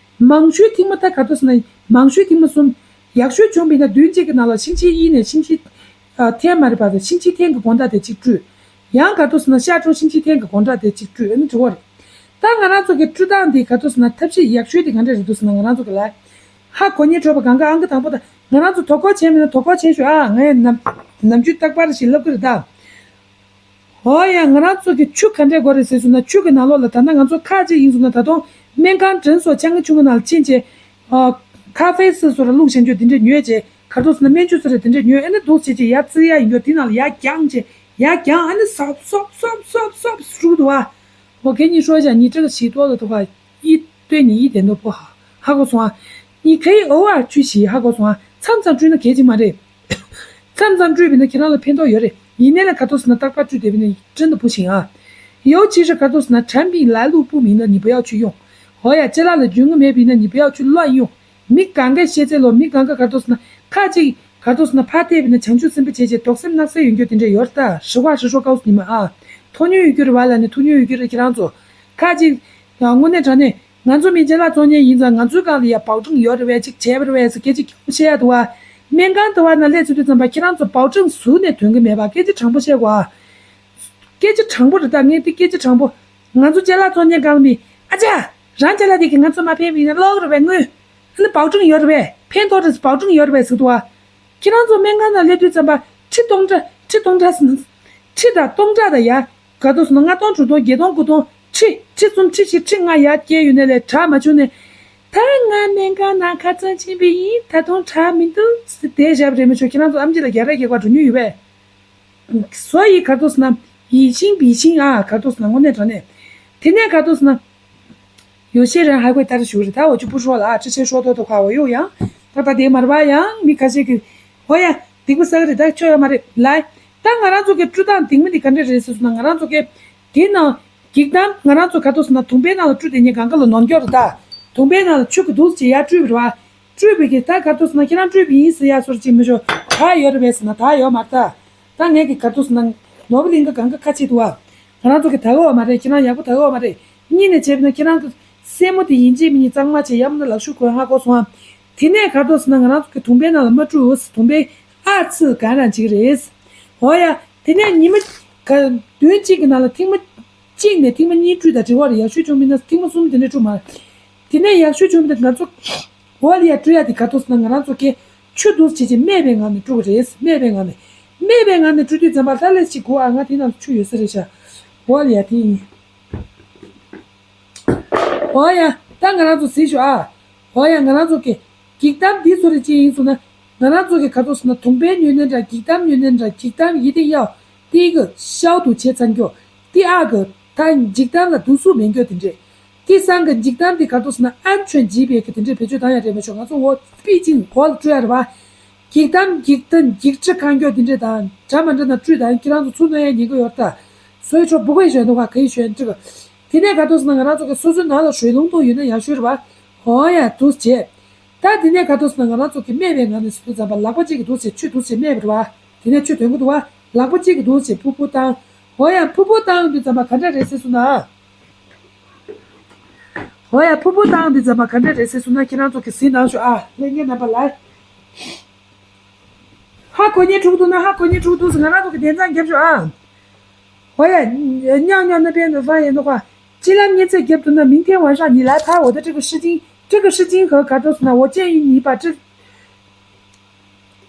མང་ཤོས་ཐེངས་མ་ད་ག་རེ་ཟེར་ན་མང་ཤོས་ཐེངས་མ་གསུམ། ཡག་ཤོས་བྱུང་བ་ཡིན་ན་བདུན་གཅིག་གི་ནང་ལ་ཤིང་ཆེན་གཉིས་ནས་ཤིང་ཆེན། ཨ། ཐེངས་མ་རེད་པ། ད་ཤིང་ཆེན་ཐེངས་ཀྱི་དགོང་དག་དེ་གཅིག་སྤྲུལ། ཡང་ག་རེ་ཟེར་ན་ཤར་གྲོང་ཤིང་ཆེན་ཐེངས་ཀྱི་དགོང་དག་དེ་གཅིག་སྤྲུལ། ཨ་ནི་དྲི་བ་རེད། ད་ང་རང་ཚོ་གི་སྤྲུལ་སྟངས་འདི་ག་རེ་ཟེར་ན་ཐབས་ཤེས་ཡག་ཤོས་དེ་ག་འདྲ་རེད་འདུག་ཟེར་ན་ང་རང་ཚོ་གི་ལ། ཧ་གོ་མཁན་འཕྲོད་པ་གང་ག་ཨང་ཀི་དང་པོ་དང་ང་རང་ཚོ་དོ་ཁུར་བྱས་མེད་ན་དོ་ཁུར་བྱས་ཤོག་ཨ། ངས་ནམ་ནམ་རྒྱུན་རྟག་པར་ཞིག་ལབ་ཀྱི་རེད་ད། ཨོ་ཡ། ང་རང་ཚོ་གི་ཆུ་ག་འདྲས་དགོས་རེད་ཟེར་སོང་ན་ཆུ་གི་ནང་ལོགས་ལ་ད་ལྟ་ང་ཚོ་ཁ་ཅིག་ཡིན་སོང་ན་ད་དུང་སྨན་ཁང་ཌྲེན་སོགས་ཆང་གི་ཆུང་གི་ནང་ལ་ཕྱིན་བྱས། ཨ། ཁ་ཧྥེ་སི་སོགས་ལ་བླུགས་བཞག་རྒྱུ་དེ་འདྲས་ཉོས་བྱས་ག་རེ་ཟེར་ན་སྨན་ཆུ་སོགས་རེད་དེ་འདྲས་ཉོས། ཨ་ནི་འདུག་བྱས་བྱས་ཡར་བཙིར་ཡ་ཡིན་རྒྱུ་དེ་ནང་ལ་ཡར་བརྒྱངས་བྱས་ཡར་བརྒྱངས། ཨ་ནི་སོབ་སོབ་སོབ་སོབ་སོབ་ཞུགས་འདུག་ཨ། ཨོ་ཁེ་གཉིས་ཤོ་བྱ་གཉིས་ཀྲག་ཞིག་ཏོག་ལ་ཐོག་ཁ་ཡིད་སྟོན་ནི་ཡིད་དེ་ནོ་པོ་ཧ་ཧ་གོ་སོང་ཨ། གཉིས་ཁ་ཡིད་ཨོ་ཨ་ཆུ་ཞིག་ཧ་གོ་སོང་ཨ། མཚམས་མཚམས་སྤྲུལ་ན་གལ་ཆེ་མ་རེད། མཚམས་མཚམས་སྤྲུལ་བས་ན་ཁྱེད་རང་ལ་ཕན་ཐོགས་ཡོད་རེད། ཡིན་ནའི་ལ་ག་རེ་ཟེར་ན་རྟག་པར་སྤྲུལ་བསྡད་པས་ན་ཀྲན་དུ་བུ་ཞིང་ཨ། 尤其是 ག་རེ་ཟེར་ན་产品来路不明的你不要去用། ཧོ་ཡ། ཅ་ལག་ལ་རྒྱུས་མངའ་མེད་པས་ན་你不要去乱用། མི་གང་གས་ཤེས་ཚད་ལོ་མི་གང་ག་ག་རེ་ཟེར་ན་ཁ་ཅིག་ག་རེ་ཟེར་ན་ཕར་བལྟས་པས་ན་བྱང་ཆུབ་སེམས་དཔའ་བྱས་བྱས་དོགས་སེམས་སྣང་སེམས་ཡོད་རྒྱུ་དེ་འདྲ་ཡོད་རེད་ད། ཧྲི་ཧྭ་ཧྲི་ཧྲོ་ཀའོ་ཉི་མ་ཨ། ཐོ་ཉོ་ཡོད་རྒྱུ་རེད་བ་ལ་ནི་ཐོ་ཉོ་ཡོད་རྒྱུ་རེད། ཁྱེད་རང་ཚོ་ཁ་ཅིག་དངོས་གནས་དྲང་གནས། ང་ཚོ་མི་ཅ་ལག་བཙོང་མཁན་ཡིན་ཙང་ང་ཚོའི་སྒང་ལ་ཡ་保证ཡོད་རེད་པས་ཅིག་བྱས་པ་རེད་པས་ཟེར་སྐད་ཆ་སྐྱོ་པོ་བཤད་ཡ་འདུག་བ། སྨན་ཁང་དུ་བ་ན་སླེབས་ཚུལ་དུས་ཙམ་པ་ཁྱེད་རང་ཚོ་保证ཟུར་ནས་ཐོན་གི་མེད་པ་སྐད་ཆ་དྲང་པོ་བཤད་དགོས་ཨ། སྐད་ཆ་དྲང་པོ་རེད་ད། ངས་འདི་སྐད་ཆ་དྲང་པོ། ང་ཚོ་ཅ་ལག་བཙོང་མཁན་སྒང་ལ་མི་ཨ་ཅག་རང་ཅ་ལག་དེ་གི་ང་ཚོ་མ་ཕན་པ་ཡིན་ན་ལོག་རེད་པས་དངུལ། ཨ་ནི་保证ཡོད་རེད་པས་ཕན་ཐོགས་རེད་保证ཡོད་རེད་པས་ཟེར་འདུག་བ། ཁྱེད་རང་ཚོ་སྨན་ཁང་ནང་སླེབས་དུས་ཙམ་པ་ཁྲི་སྟོང་ཕྲག་ཁྲི་སྟོང་ཕྲག་ཟིན། ཁྲི་དང་སྟོང་ཕྲག་དང་ཡ། ག་དུས་སོང་ན་ལྔ་སྟོང་དྲུག་སྟོང་བརྒྱད་སྟོང་དགུ་སྟོང་ཁྲི་ཁྲི་གསུམ་ཁྲི་བཞི་ཁྲི་ལྔ་ཡར་བསྐྱལ་ཡོད་ནའི་ལས་དྲག་མ་བྱུང་ནས། ད་ང་སྨན་ཁང་ནང་ཁ་ཚང་ཕྱིན་པ་ཡིན་ད་དུང་དྲག་མི་འདུག་ཟེར་བསྡད་བཞག་པ་རེད་མི་ཆོག་ཁྱེད་རང་ཚོ་ཨམ་ཆི་ལ་རྒྱག་རེས་རྒྱག་པ་འགྲོ་མྱོང་ཡོད་པས། 所以 ག་དུས་སོང་ན་ཡིད་བཞིན་བི་བཞིན་ཨ་ག་དུས་སོང་ན་དངོས་གནས་དྲང་གནས། དེ་ནས་ག་དུས་སོང་ན། 有些人还会带着 ཞུ་རེད་ད། 我就不说了啊 之前说多的话我又讲 ད་ད་དེ་མར་བ་ཡང་མི་ཁ་ཤས་ཀྱིས་ཨོ་ཡ་སྡིག་པ་བསགས་རེད་ད་ཆོ་ཡ་མ་རེད་ལ། ད་ང་རང་ཚོ་གི་སྤྲུལ་སྟངས་སྡིག་མ་འདི་ག་འདྲ་རེད་ཟེར་སོང་ན་ང་རང་ཚོ་གི་དེ་ནང་འགྱིག་དམ་ང་རང་ཚོ་ག་དུས་སོང་ན་དུང་པའི་ནང་ལ་སྤྲུལ་དེ་ཉིད་གང་ག་ལ་ནོར་འགྱོ་རེད་ད། དུང་པའི་ནང་ལ་ཆུ་གི་འདུག་ཅེས་ཡར་སྤྲུལ་བ་རེད་བ། སྤྲུལ་བའི་གི་ད་ག་དུས་སོང་ན་ཁྱེད་རང་སྤྲུལ་བ་ཡིན་ཟེར་ཡ་སོར་ཅིག་མི་ཤོ་ད་ཡོད་རེད་བས་ཟེར་ན་ད་ཡོད་མ་རེད་ད། ད་ངས་ཀྱི་ག་དུས་ནང་ནོར་བུ་གླིང་ག་གང་ག་ཁ་ཆེ་འདུག་བ། ང་རང་ཚོ་གི་ད་གོ་བ་མ་རེད། ཁྱེད་རང་ཡག་པོ་ད་གོ་བ་མ་རེད། གཉིས་ནས་བྱས་པ་ན་ཁྱེད་རང་གི་སེན་མོ་དེ་ཡིན་གཅིག་མིན་གཉིས་གཙང་མ་བྱས་ཡམ་ན་ལག་ཤུབས་གོན་ཧ་གོ་སོང་ཨ། དེ་ནས་ག་དུས་ན་ང་རང་ཚོ་གི་དུང་པའི་ནང་ལ་མ་བཀྲུས། དུང་པའི་ཨ་ཚི་ག་རང་ཅིག་རེད། འོ་ཡ། དེ་ནས་ཉི་མ་ག་བདུན་གཅིག་གི་ནང་ལ་ཐེངས་མ་གཅིག་ནས་ཐེངས་མ་གཉིས་བཀྲུས་དང་དྲི་བ་རེད། ཡག་ཤོས་བྱུང་མིན་ན་ཐེངས་མ་གསུམ་དེ་འདྲ་བཀྲུས་མ་རེད། དེ་ནས་ཡག་ཤོས་བྱུང་མིན་ན་ང་ཚོ། འོ་ལ་ཡ་བཀྲུ་ཡ་དེ་ག་དུས་ན་ང་རང་ཚོ་གི་ཆུ་འདུག་བྱེད་ཀྱི་སྨད་པའི་ངང་ནས་བཀྲུ་གི་རེད། སྨད་པའི་ངང་ནས། སྨད་པའི་ངང་ནས་བཀྲུ་དུས་ཙམ་པ་ལྷ་ལས་ཅིག་གོ་ཨ། ང་དེ་ནང་ཆུ་ཡོད་ས་རེད་ཤག་འོ་ལ་ཡ་དེ་ཡིན། འོ་ཡ། ད་ང་རང་ཚོ་གཟིགས་ཤོག་ཨ། འོ་ཡ། ང་རང་ཚོ་གི་འགྱིག་དམ་འདི་ཚོ་རེ་ཅིག་ཡིན་སོང་ན། ང་རང་ཚོ་གི་ག་དུས་ན་དུང་པའི་སྨྱུག་སྣེ་འདྲ་འགྱིག་དམ་སྨྱུག་སྣེ་འདྲ་འགྱིག་དམ་ཡི་དེ་གཡའ། དེ་གི་ཤའུ་དུ་བྱེད་ཚང་རྒྱོ། དེ་ཨ་གི་ད་འགྱིག་དམ་ལ་དུ་སུ་མེད་རྒྱོ་དེ་འདྲས། དེ་སང་གི་འགྱིག་དམ་དེ་ག་དུས་ན་ཨན་ཆོན་ཇི་བེ་གི་དེ་འདྲས་བེད་སྤྱོད་བཏང་ཡ་རེད་མ་ཤོག་ང་ཚོ་འོ་པི་ཅིང་འོ་ལ་སྤྲོད་ཡ་རེད་བ། འགྱིག་དམ་འགྱིག་དམ་འགྱིག་ཁྲི་ཁང་རྒྱོ་དེ་འདྲས་དང་འདྲ་མ་འདྲ་ན་བཀྲུས་དང་ཁྱེད་རང་ཚོ་ཚུར་གནང་ཡ་ཉེན་ཁ་ཡོད་ད། སོའི་ཆོ་བུ་ག་ཡི་ཞོན་འདུག་ག་ག་ཡི་ཞོན་འདུག་དེ་ནས་ག་དུས་ན་ང་རང་ཚོ་གི་སོ་སོའི་ནང་ལ་ཞོལ་ལུང་དུ་ཡོད་ན་ཡག་ཤོས་རེད་བ། འོ་ཡ་འདུག་བྱས། ད་དེ་ནས་ག་དུས་ན་ང་རང་ཚོ་གི་སྨད་པའི་ངང་ནས་སུ་དུས་ཙམ་པ་ལག་པ་གཅིག་གི་འདུག་བྱས་ཆུ་འདུག་བྱས་སྨད་པ་རེད་བ། དེ་ནས་ཆུ་དོན་གི་འདུག་བ། ལག་པ་གཅིག་གི་འདུག་བྱས་ཕུ་ཕུ་བཏང་། འོ་ཡ་ཕུ་ཕུ་བཏང་དུས་ཙམ་པ་ག་འདྲ་རེད་ཟེར་སོང་ན། འོ་ཡ་ཕུ་ཕུ་བཏང་དུས་ཙམ་པ་ག་འདྲ་རེད་ཟེར་སོང་ན་ཁྱེད་རང་ཚོ་གི་གཟིགས་གནང་ཤོག་ཨ། ལྷན་རྒྱས་རྣམ་པ་ལ། ཧ་གོ་མཁན་འཁྲུག་འདུག་ན་ཧ་གོ་མཁན་འཁྲུག་འདུག་ཟེར་ང་རང་ཚོ་གི་བདེན་རྫོང་རྒྱབ་ཤོག་ཨ། 我也尿尿那边的饭也的话，尽量你再给读那明天晚上你来拍我的这个视频，这个视频和 卡多斯呢，我建议你把这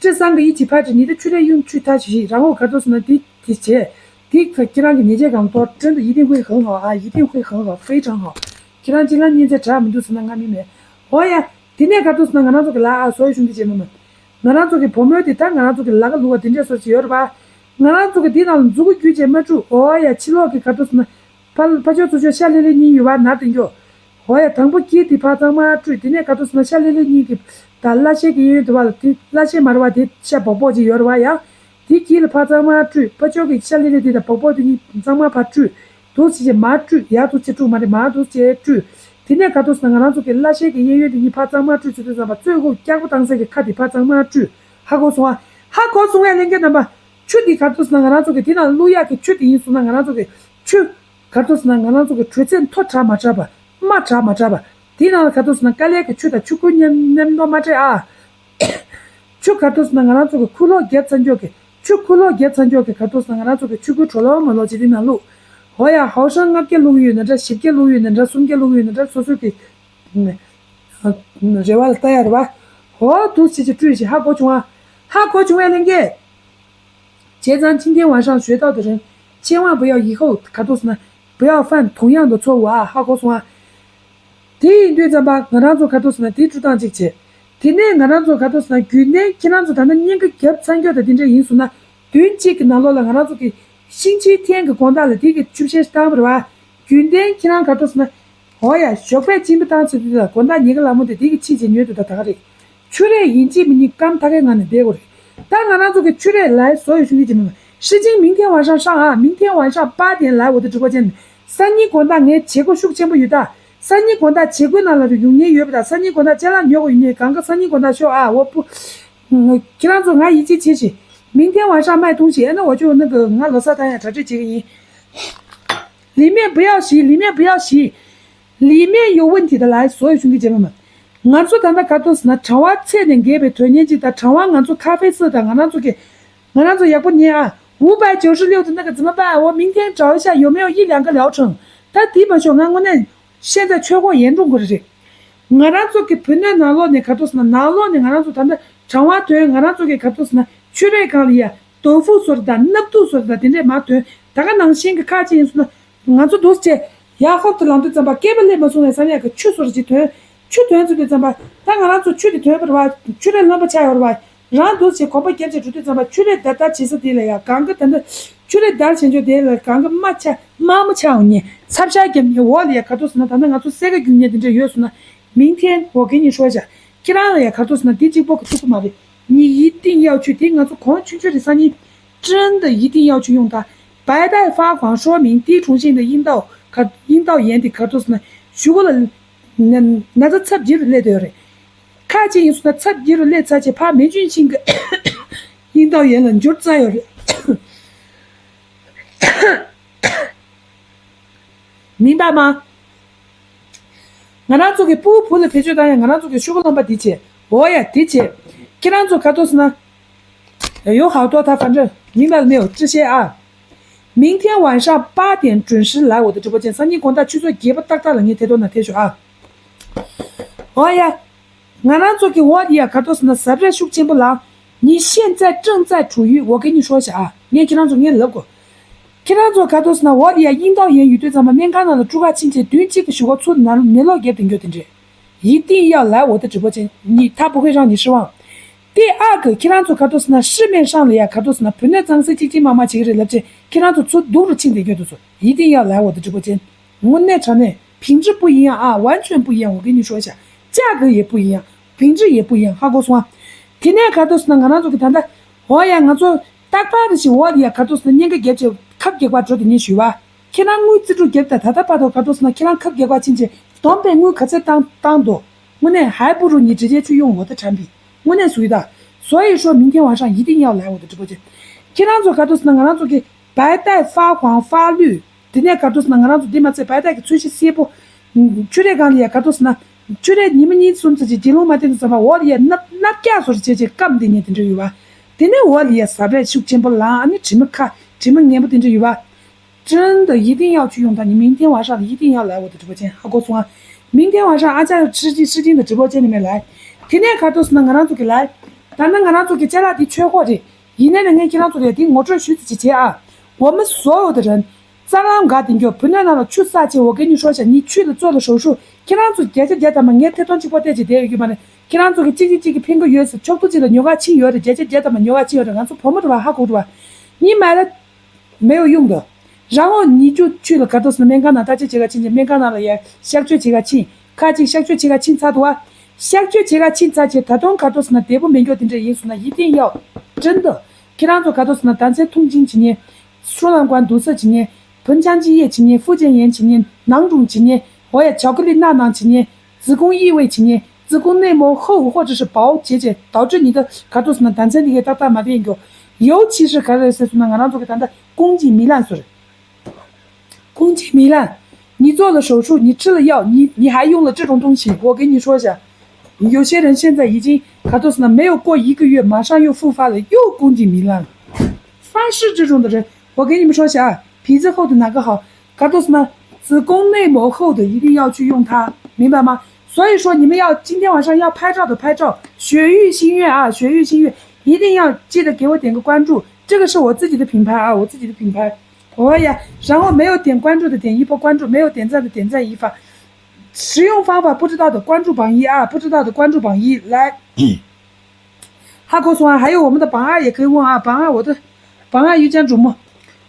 这三个一起拍着，你的去了用去他去，然后 卡多斯呢，第第节，第可让给你这个多，真的一定会很好啊，一定会很好，非常好。 ཁྱེད་རང་ཅི་ལ་ཉིན་མཚན་དྲག་མི་འདུག་ཟེར་ན་ང་མི་མེད། འོ་ཡ། དེ་ནས་ག་དུས་ཟེར་ན་ང་རང་ཚོ་གི་ལ་ཨ་སོའི་གཞུང་འདི་བྱེད་མི་མ། ང་རང་ཚོ་གི་བུ་མོ་དེ་ད་ང་རང་ཚོ་གི་ལ་ག་ལུ་བ་དེ་འདྲས་སོ་ཅི་ཡོད་རེད་པ། ང་རང་ཚོ་གི་དེ་ནང་ལ་མཛུ་གུ་རྒྱུད་ཅེས་མ་བཀྲུ། འོ་ཡ་ཕྱི་ལོགས་གི་ག་དུས་ཟེར་ན། ཕ་ཕ་ཆོས་ཚུ་ཆོས་ཤ་ལེ་ལེ་གཉིས་ཡོད་པ་ན་དེ་འགྱོ། འོ་ཡ་དང་པོ་དཀྱིལ་དེ་ཕ་གཙང་མ་བཀྲུས། དེ་ནས་ག་དུས་ཟེར་ན་ཤ་ལེ་ལེ་གཉིས་ཀྱི་ད་ལ་ཤའི་གི་གཡས་གཡོན་དེ་བ་ལ་དེ་ལ་ཤའི་མ་རེད་པ་དེ་ཤ་སྦོག་སྦོག་ཅིག་ཡོད་རེད་པ་ཡ། དེ་དཀྱིལ་ལ་ཕར་གཙང་མ་བཀྲུས། ཕར་ཕྱོགས་ཀྱི་ཤ་ལེ་ལེ་དེ་དང་སྦོག་སྦོག་དེ་གཉིས་གཙང་མ་ཕར་བཀྲུས། དུ་ཅི་ཅི་མར་བཀྲུས། ཡར་དུ་ཅི་བཀྲུས་མ་རེད། མར་དུ་ཅི་བཀྲུས། དེ་ནས་ག་དུས་ཟེར་ན་ང་རང་ཚོ་གི་ལ་ཤའི་གི་གཡས་གཡོན་དེ་གཉིས་ཕར་གཙང་མ་བཀྲུས་ཚུལ་དུ་བསམ་པ་གཙོད་ཁུག་སྐྱག་པ་བཏང་སའི་གི་ཁ་དེ་ཕར་གཙང་མ་བཀྲུས། ཧ་གོ་སོང་ཨ། ཧ་གོ་སོང་ངས་ལྷན་རྒྱས་རྣམ་པ། ཆུ་འདི་ག་རེ་འདུག་ཟེར་ན་ང་རང་ཚོ་གི་དེ་ནང་བླུག་ཡག་གི་ཆུ་དེ་ཡིན་སོང་ན་ང་རང་ཚོ་གི་ཆུ་ག་རེ་འདུག་ཟེར་ན་ང་རང་ཚོ་གི་དྲོད་ཚད་མཐོ་དྲགས་མ་དྲགས་པ། དམའ་དྲགས་མ་དྲགས་པ། དེ་ནང་ལ་ག་རེ་འདུག་ཟེར་ན་དཀའ་ལས་ཀྱི་ཆུ་དང་ཆུ་ཁོལ་མཉམ་མཉམ་ནོར་མ་སྤྲད་ཨ། ཆུ་ག་རེ་འདུག་ཟེར་ན་ང་རང་ཚོ་གི་ཁུ་ལོག་བརྒྱབ་ཚར་མགྱོགས་ཀྱི་ཆུ་ཁུ་ལོག་བརྒྱབ་ཚར་མགྱོགས་ཀྱི་ག་རེ་འདུག་ཟེར་ན་ང་རང་ཚོ་གི་ཆུ་ཁོལ་གྲོ་ལོག་མ་ལོག་ཅིག་དེ་ནང་བླུགས། ཧོ་ཡ་ཧའོ་ཧྲང་ལྔ་བརྒྱ་བླུགས་ཡོད་ན་འདྲ། བཞི་བརྒྱ་བླུགས་ཡོད་ན་འདྲ། སུམ་བརྒྱ་བླུགས་ཡོད་ན་འདྲ། སོ་སོ་གི་རེ་བ་ལ་ལྟ་ཡ་རེད་བ། ཧོ་འདུག་ཅིག་ཅིག་བཀྲུས་ཅིག་ཧ་གོ་བྱུང་ཨ། ཧ་གོ་བྱུང་ཨ་ལྷན་རྒྱས། 节约今天晚上学到的人，千万不要以后 ག་རེ་འདུག་ཟེར་ན་不要犯同样的错误啊 ཧ་གོ་སོང་ཨ། དེ་ཡིན་དུས་ཙམ་པ་ང་རང་ཚོ་ག་རེ་འདུག་ཟེར་ན་དེ་བཀྲུ་སྟངས་གཅིག་བྱེད། དེ་ནས་ང་རང་ཚོ་ག་རེ་འདུག་ཟེར་ན་རྒྱུན་ལྡན་ཁྱེད་རང་ཚོ་ད་ལྟ་གཉན་ཁ་བརྒྱབ་ཚར་མགྱོགས་དང་དེ་འདྲ་ཡིན་སོང་ན་བདུན་གཅིག་གི་ནང་ལོགས་ལ་ང་རང་ཚོ་གི་ཤིང་ཆུའི་ཐན་གྱི་དགོང་དག་ལ་དེ་གི་ཆུ་བཤལ་བཏང་བ་རེད་བ། རྒྱུན་ལྡན་ཁྱེད་རང་ག་རེ་འདུག་ཟེར་ན། འོ་ཡ་ཞོགས་པའི་གཅིན་པ་བཏང་ཚར་དུས་ལ་དགོང་དག་ཉལ་ག་ལ་མོ་དེ་དེ་གི་ཕྱིས་བྱས་ཉོས་དུས་ད་ད་ག་རེད། ཆུ་རས་ཡིན་གཅིག་མིན་གཉིས་སྐམ་ཐག་གའི་ངང་ནས་བསྡད་དགོས་རེད། ད་ང་རང་ཚོ་གི་ཆུ་རས་ལའི་བཟོ་ཡོད་ཤུགས་ཀྱི་ཇི་མི་མ་ཤི་ཅིང་མིང་ཐེན་ཝང་ཧྲང་ཧྲང་ཨ་མིང་ཐེན་ཝང་ཧྲང་པ་ཏེན་ལའི་འོ་དེ་གྲུ་པ་ཅན། སང་ཉིན་དགོང་དག་ངའི་བྱེད་སྒོ་ཤུགས་ཆེན་པོ་ཡོད་ད། སང་ཉིན་དགོང་དག་བྱེད་སྒོའི་ནང་ལ་རུ་ཡོང་ཉེན་ཡོད་པ་ད། སང་ཉིན་དགོང་དག་ཅ་ལག་ཉོ་དགོས་ཡོད་ཉེན་གང་ག་སང་ཉིན་དགོང་དག་ཤོག་ཨ་འོ་པུ། ཁྱེད་རང་ཚོ་ང་ཡིད་ཆེས་བྱེད་ཤིག་མིང་ཐེན་ཝང་ཧྲང་མ་ཐུང་ཞིག་ཨེ་ན་འོ་ཅོ་ནི་གི་ང་ལོ་གསར་ཐང་ཡང་གྲ་སྒྲིག་བྱེད་གི་ཡིན། ལི་མེ་བུ་ཡག་ཞིག་ལི་མེ་བུ་ཡག་ཞིག 里面有问题的来所有兄弟姐妹们。 ང་ཚོ་ད་ལྟ་ག་རེ་འདུག་ཟེར་ན་གྲང་བ་ཚད་ནས་འགལ་བའི་དོན་སྙིང་གཅིག་དང་གྲང་བ་ང་ཚོ་ཁ་ཧྥེ་སི་དང་ང་རང་ཚོ་གི་ང་རང་ཚོ་ཡག་པོ་ཉན་ཨ། 五百九十六的那个怎么办？我明天找一下有没有一两个疗程。 ད་དེ་མ་ཤོག་ང་དངོས་གནས་现在缺货严重过的རེད། ང་རང་ཚོ་གི་བུ་སྣོད་ནང་ལོགས་ནས་ག་རེ་འདུག་ཟེར་ན་ནང་ལོགས་ནས་ང་རང་ཚོ་ད་ལྟ་གྲང་བ་ཐོན། ང་རང་ཚོ་གི་ག་རེ་འདུག་ཟེར་ན་ཆུ་རས་སྒང་ལ་ཡ། 豆腐 བཟོ་རེད་དང་སྣབས་ཐུག་བཟོ་རེད་དང་དེ་འདྲས་མ་ཐོན། ད་ག་ནང་བཞིན་གྱི་ཁ་ཅིག་ཡིན་སོང་ན་ང་ཚོ་འདུག་སེ་བྱས་ཡར་ཧོབ་ཏུ་ལངས་དུས་ཙམ་པ་སྐེད་པ་སླེབས་མ་སོང་བའི་ས་ནས་གི་ཆུ་བཟོ་རེད་ཅིག་ཐོན། ཆུ་ཐོན་ཚུལ་དུས་ཙམ་པ་ད་ང་རང་ཚོ་ཆུ་དེ་ཐོན་པ་རེད་བ། ཆུ་རས་རློན་པ་ཆགས་ཡོད་རེད་བ། རང་འདུག་སེ་གོམ་པ་རྒྱབ་བྱས་འགྲོ་དུས་ཙམ་པ་ཆུ་རས་དར་དར་བྱེད་ས་དེ་ལ་ཡ་གང་གི་ད་ནི་ཆུ་རས་དར་བྱེད་འཇོག་དེ་ལ་གང་གི་དམའ་ཆ་དམའ་མོ་ཆགས་འོང་ཉེ་ཚབ་ཤ་རྒྱབ་ཉེ་འོག་ལ་ཡ་ག་རེ་འདུག་ཟེར་ན་ད་ནི་ང་ཚོ་སེ་ག་རྒྱུག་ཉེ་དེ་འདྲས་ཡོད་སོང་ན། མིང་ཐེན་འོ་གེ་ཉིན་ཧྲོ་བྱ། ཁྱེད་རང་ལ་ཡ་ག་རེ་འདུག་ཟེར་ན་འདི་གཅིག་པོ་གི་ཐུག་གི་མ་རེད། 你一定要去 དེ་ང་ཚོ་གོང་ཆུང་ཆུང་རེད་སང་ཉིན། 真的一定要去用它。 白带发黄说明滴虫性的阴道 ག- 阴道炎དེ་ག་རེ་འདུག་ཟེར་ན་གཞུག་གུ་ལ་ན- ན་ཚ་ཚབས་ཆེ་རུ་སླེབས་བསྡད་ཡོད་རེད། ཁ་ཅིག་ཡིན་སོང་ན་ཚབས་ཆེ་རུ་སླེབས་ཚར་རྗེས་ཕར་霉菌性的阴道炎ལ་འགྱུར་ཚར་ཡོད་རེད། མིན་པ་མ། ང་རང་ཚོ་གི་ཕྲུ་གུ་བུ་ལ་བེད་སྤྱོད་བཏང་ཡ་ང་རང་ཚོ་གི་ཤོག་གུ་རློན་པ་འདི་བྱེད། འོ་ཡ་འདི་བྱེད། ཁྱེད་རང་ཚོ་ག་རེ་འདུག་ཟེར་ན། 有好多他反正明白了没有？这些啊，明天晚上八点准时来我的直播间。 སང་ཉིན་དགོང་དག་ཆུ་ཚོད་བརྒྱད་པ་ཏག་ཏག་ལ་ངའི་ཐད་གཏོང་ནང་ཐེ་ཤོག་ཨ། འོ་ཡ། ང་རང་ཚོ་གི་འོ་འདི་ཡ་ག་རེ་འདུག་ཟེར་ན་ཟབ་རེ་ཤུགས་ཆེན་པོ་ལ། 你现在正在处于我跟你说一下啊， ངས་ཁྱེད་རང་ཚོ་ངས་ལབ་དགོས། ཁྱེད་རང་ཚོ་ག་རེ་འདུག་ཟེར་ན་འོ་འདི་ཡ་阴道炎 ཡོད་དུས་ཙམ་པ་སྨན་ཁང་ནང་ལ་སྤྲུལ་ཁ་ཕྱིན་བྱས་བདུན་གཅིག་གི་གཞུག་གུ་ཚུར་ནང་ནད་ལོག་རྒྱབ་དེ་འགྱོ་དེ་འདྲས། 一定要来我的直播间，你他不会让你失望。 དེ་ཨ་གི་ཁྱེད་རང་ཚོ་ག་རེ་འདུག་ཟེར་ན་市面上ལ་ཡ་ག་རེ་འདུག་ཟེར་ན་བུ་སྣོད་གཙང་སེལ་གཅིག་གཅིག་མ་མ་བྱེད་ཀྱི་རེད་ལབ་བྱས་ཁྱེད་རང་ཚོ་ཚུར་སྡུག་རུ་ཕྱིན་དེ་འགྱོ་དུས་ཚོ། 一定要来我的直播间。 དངོས་གནས་དྲང་གནས་品质不一样啊，完全不一样。 我跟你说一下，价格也不一样，品质也不一样。 ཧ་གོ་སོང་ཨ། དེ་ནས་ག་རེ་འདུག་ཟེར་ན་ང་རང་ཚོ་གི་ད་ལྟ་འོ་ཡ་ང་ཚོ་རྟག་པར་རེ་ཞིག་འོ་ཡ་ག་རེ་འདུག་ཟེར་ན་གཉན་ཁ་རྒྱབ་བྱས་ཁབ་རྒྱག་པར་འགྲོ་དེ་ཉིན་ཞུས་བ། ཁྱེད་རང་དངུལ་རྩིས་སྤྲོད་རྒྱབ་དང་ད་ལྟ་བར་དུ་ག་རེ་འདུག་ཟེར་ན་ཁྱེད་རང་ཁབ་རྒྱག་པར་ཕྱིན་བྱས་བསྡོམས་པས་དངུལ་ག་ཚད་བཏང་བཏང་འདུག་དངོས་གནས་还不如你直接去用我的产品。 དངོས་གནས་སུ་ཡོད་ད། 所以说明天晚上一定要来我的直播间。 ཁྱེད་རང་ཚོ་ག་རེ་འདུག་ཟེར་ན་ང་རང་ཚོ་གི 白带发黄发绿 དེ་ནས་ག་རེ་འདུག་ཟེར་ན་ང་རང་ཚོ་འདི་མ་ཚད་白带གི་ཚོས་གཞི་སེར་པོ། ཆུ་རས་སྒང་ལ་ཡ་ག་རེ་འདུག་ཟེར་ན། ཆུ་རས་ཉི་མ་གཉིས་གསུམ་ཙམ་ཅིག་དགེ་སློང་མ་བསྟེན་དུས་ཙམ་པ་འོག་ལ་ཡ་སྣབས་སྣབས་རྒྱག་བཟོ་འདྲ་བྱས་བྱས་སྐམ་དེ་ཉིན་དེ་འདྲ་ཡོད་པ། དེ་ནས་འོག་ལ་ཡ་ཟབ་རས་ཤུགས་ཆེན་པོ་ལངས་ཨ་ནི་དྲི་མ་ཁ་དྲི་མ་ངན་པོ་དེ་འདྲ་ཡོད་པ། 真的一定要去用它，你明天晚上一定要来我的直播间。 ཧ་གོ་སོང་ཨ། 明天晚上 ཨ་ཅག་吃鸡吃鸡的直播间里面来。 དེ་ནས་ག་རེ་འདུག་ཟེར་ན་ང་རང་ཚོ་གི་ལ། ད་ནི་ང་རང་ཚོ་གི་ཅ་ལག་འདི་ཆོས་གོ་རེད། ཡིན་ནའི་ནི་ངས་ཁྱེད་རང་ཚོ་ལ་འདི་ངོ་སྤྲོད་ཞུ་ཙི་ཅིག་བྱེད་ཨ། 我们所有的人 རྩ་ལམ་ག་དེ་འགྱོ་བུ་ནོ་ནང་ལ་ཆུ་བསགས་བྱས་འོ་གེ་ཉི་ཧྲོ་ཤ་ཉི་ཆུ་ལ་བཙོ་ལ་ཧྲོ་ཧྲུ། ཁྱེད་རང་ཚོ་བརྒྱ་ཆ་བརྒྱ་ཐམ་པ་ངས་ཐེ་གཏོང་གཅིག་པོ་བལྟས་ཅིག་བསྡད་ཡོད་རྒྱུ་མ་རེད། ཁྱེད་རང་ཚོ་གི་གཅིག་གཅིག་གཅིག་གི་ཕན་གི་ཡོད་ཟེར་ཕྱོགས་ཐུག་གཅིག་ལ་ཉོ་ག་ཕྱིན་ཡོད་རེད། བརྒྱ་ཆ་བརྒྱ་ཐམ་པ་ཉོ་ག་ཕྱིན་ཡོད་རེད། ང་ཚོ་བུ་མོ་རེད་བ་ཧ་གོ་རེད་བ། ཉི་མ་ལ། 没有用的། རང་ངོ་ཉི་ཆུ་ཆུ་ལ་ག་རེ་འདུག་ཟེར་ན་སྨན་ཁང་ནང་བརྟག་དཔྱད་བྱེད་ག་ཕྱིན་ཅིང་སྨན་ཁང་ནང་ལ་ཡ་གཤག་བཅོས་བྱེད་ག་ཕྱིན། ཁ་ཅིག་གཤག་བཅོས་བྱེད་ག་ཕྱིན་ཚར་འདུག་བ། གཤག་བཅོས་བྱེད་ག་ཕྱིན་ཚར་རྗེས་ད་དུང་ག་རེ་འདུག་ཟེར་ན་བདེ་པོ་མེད་མཁན་དེ་འདྲ་ཡིན་སོང་ན་ཡིད་བརྟན་ཡོད། 真的། ཁྱེད་རང་ཚོ་ག་རེ་འདུག་ཟེར་ན་ད་ཚེ་ཐུང་ཅིང་བྱེད་ཉེ། 输卵管堵塞བྱེད་ཉེ། 盆腔积液བྱེད་ཉེ། 附件炎བྱེད་ཉེ། ནང་གྲུང་བྱེད་ཉེ། འོ་ཡ་巧克力ནག་ནང་བྱེད་ཉེ། 子宫异位བྱེད་ཉེ། 子宫内膜厚或者是薄结节，导致你的 ག་རེ་ཟེར་ན་ཟླ་མཚན་དེ་གའི་ཏག་ཏག་མ་བསྡད་རྒྱུ། 尤其是 ག་རེ་ཟེར་སོང་ན་ང་རང་ཚོ་གི་ད་ལྟ་宫颈糜烂 ཟེར། 宫颈糜烂，你做了手术，你吃了药，你你还用了这种东西，我跟你说一下，有些人现在已经 ག་རེ་ཟེར་ན 没有过一个月，马上又复发了，又宫颈糜烂了。凡是这种的人，我跟你们说一下啊，皮子厚的哪个好？ 가도스나子宫内膜厚的一定要去用它，明白吗？所以说你们要今天晚上要拍照的拍照，雪域心悦啊，雪域心悦，一定要记得给我点个关注，这个是我自己的品牌啊，我自己的品牌。我也，然后没有点关注的点一波关注，没有点赞的点赞一发。使用方法不知道的关注榜一啊，不知道的关注榜一来。哈口松啊，还有我们的榜二也可以问啊，榜二我的榜二有讲主播。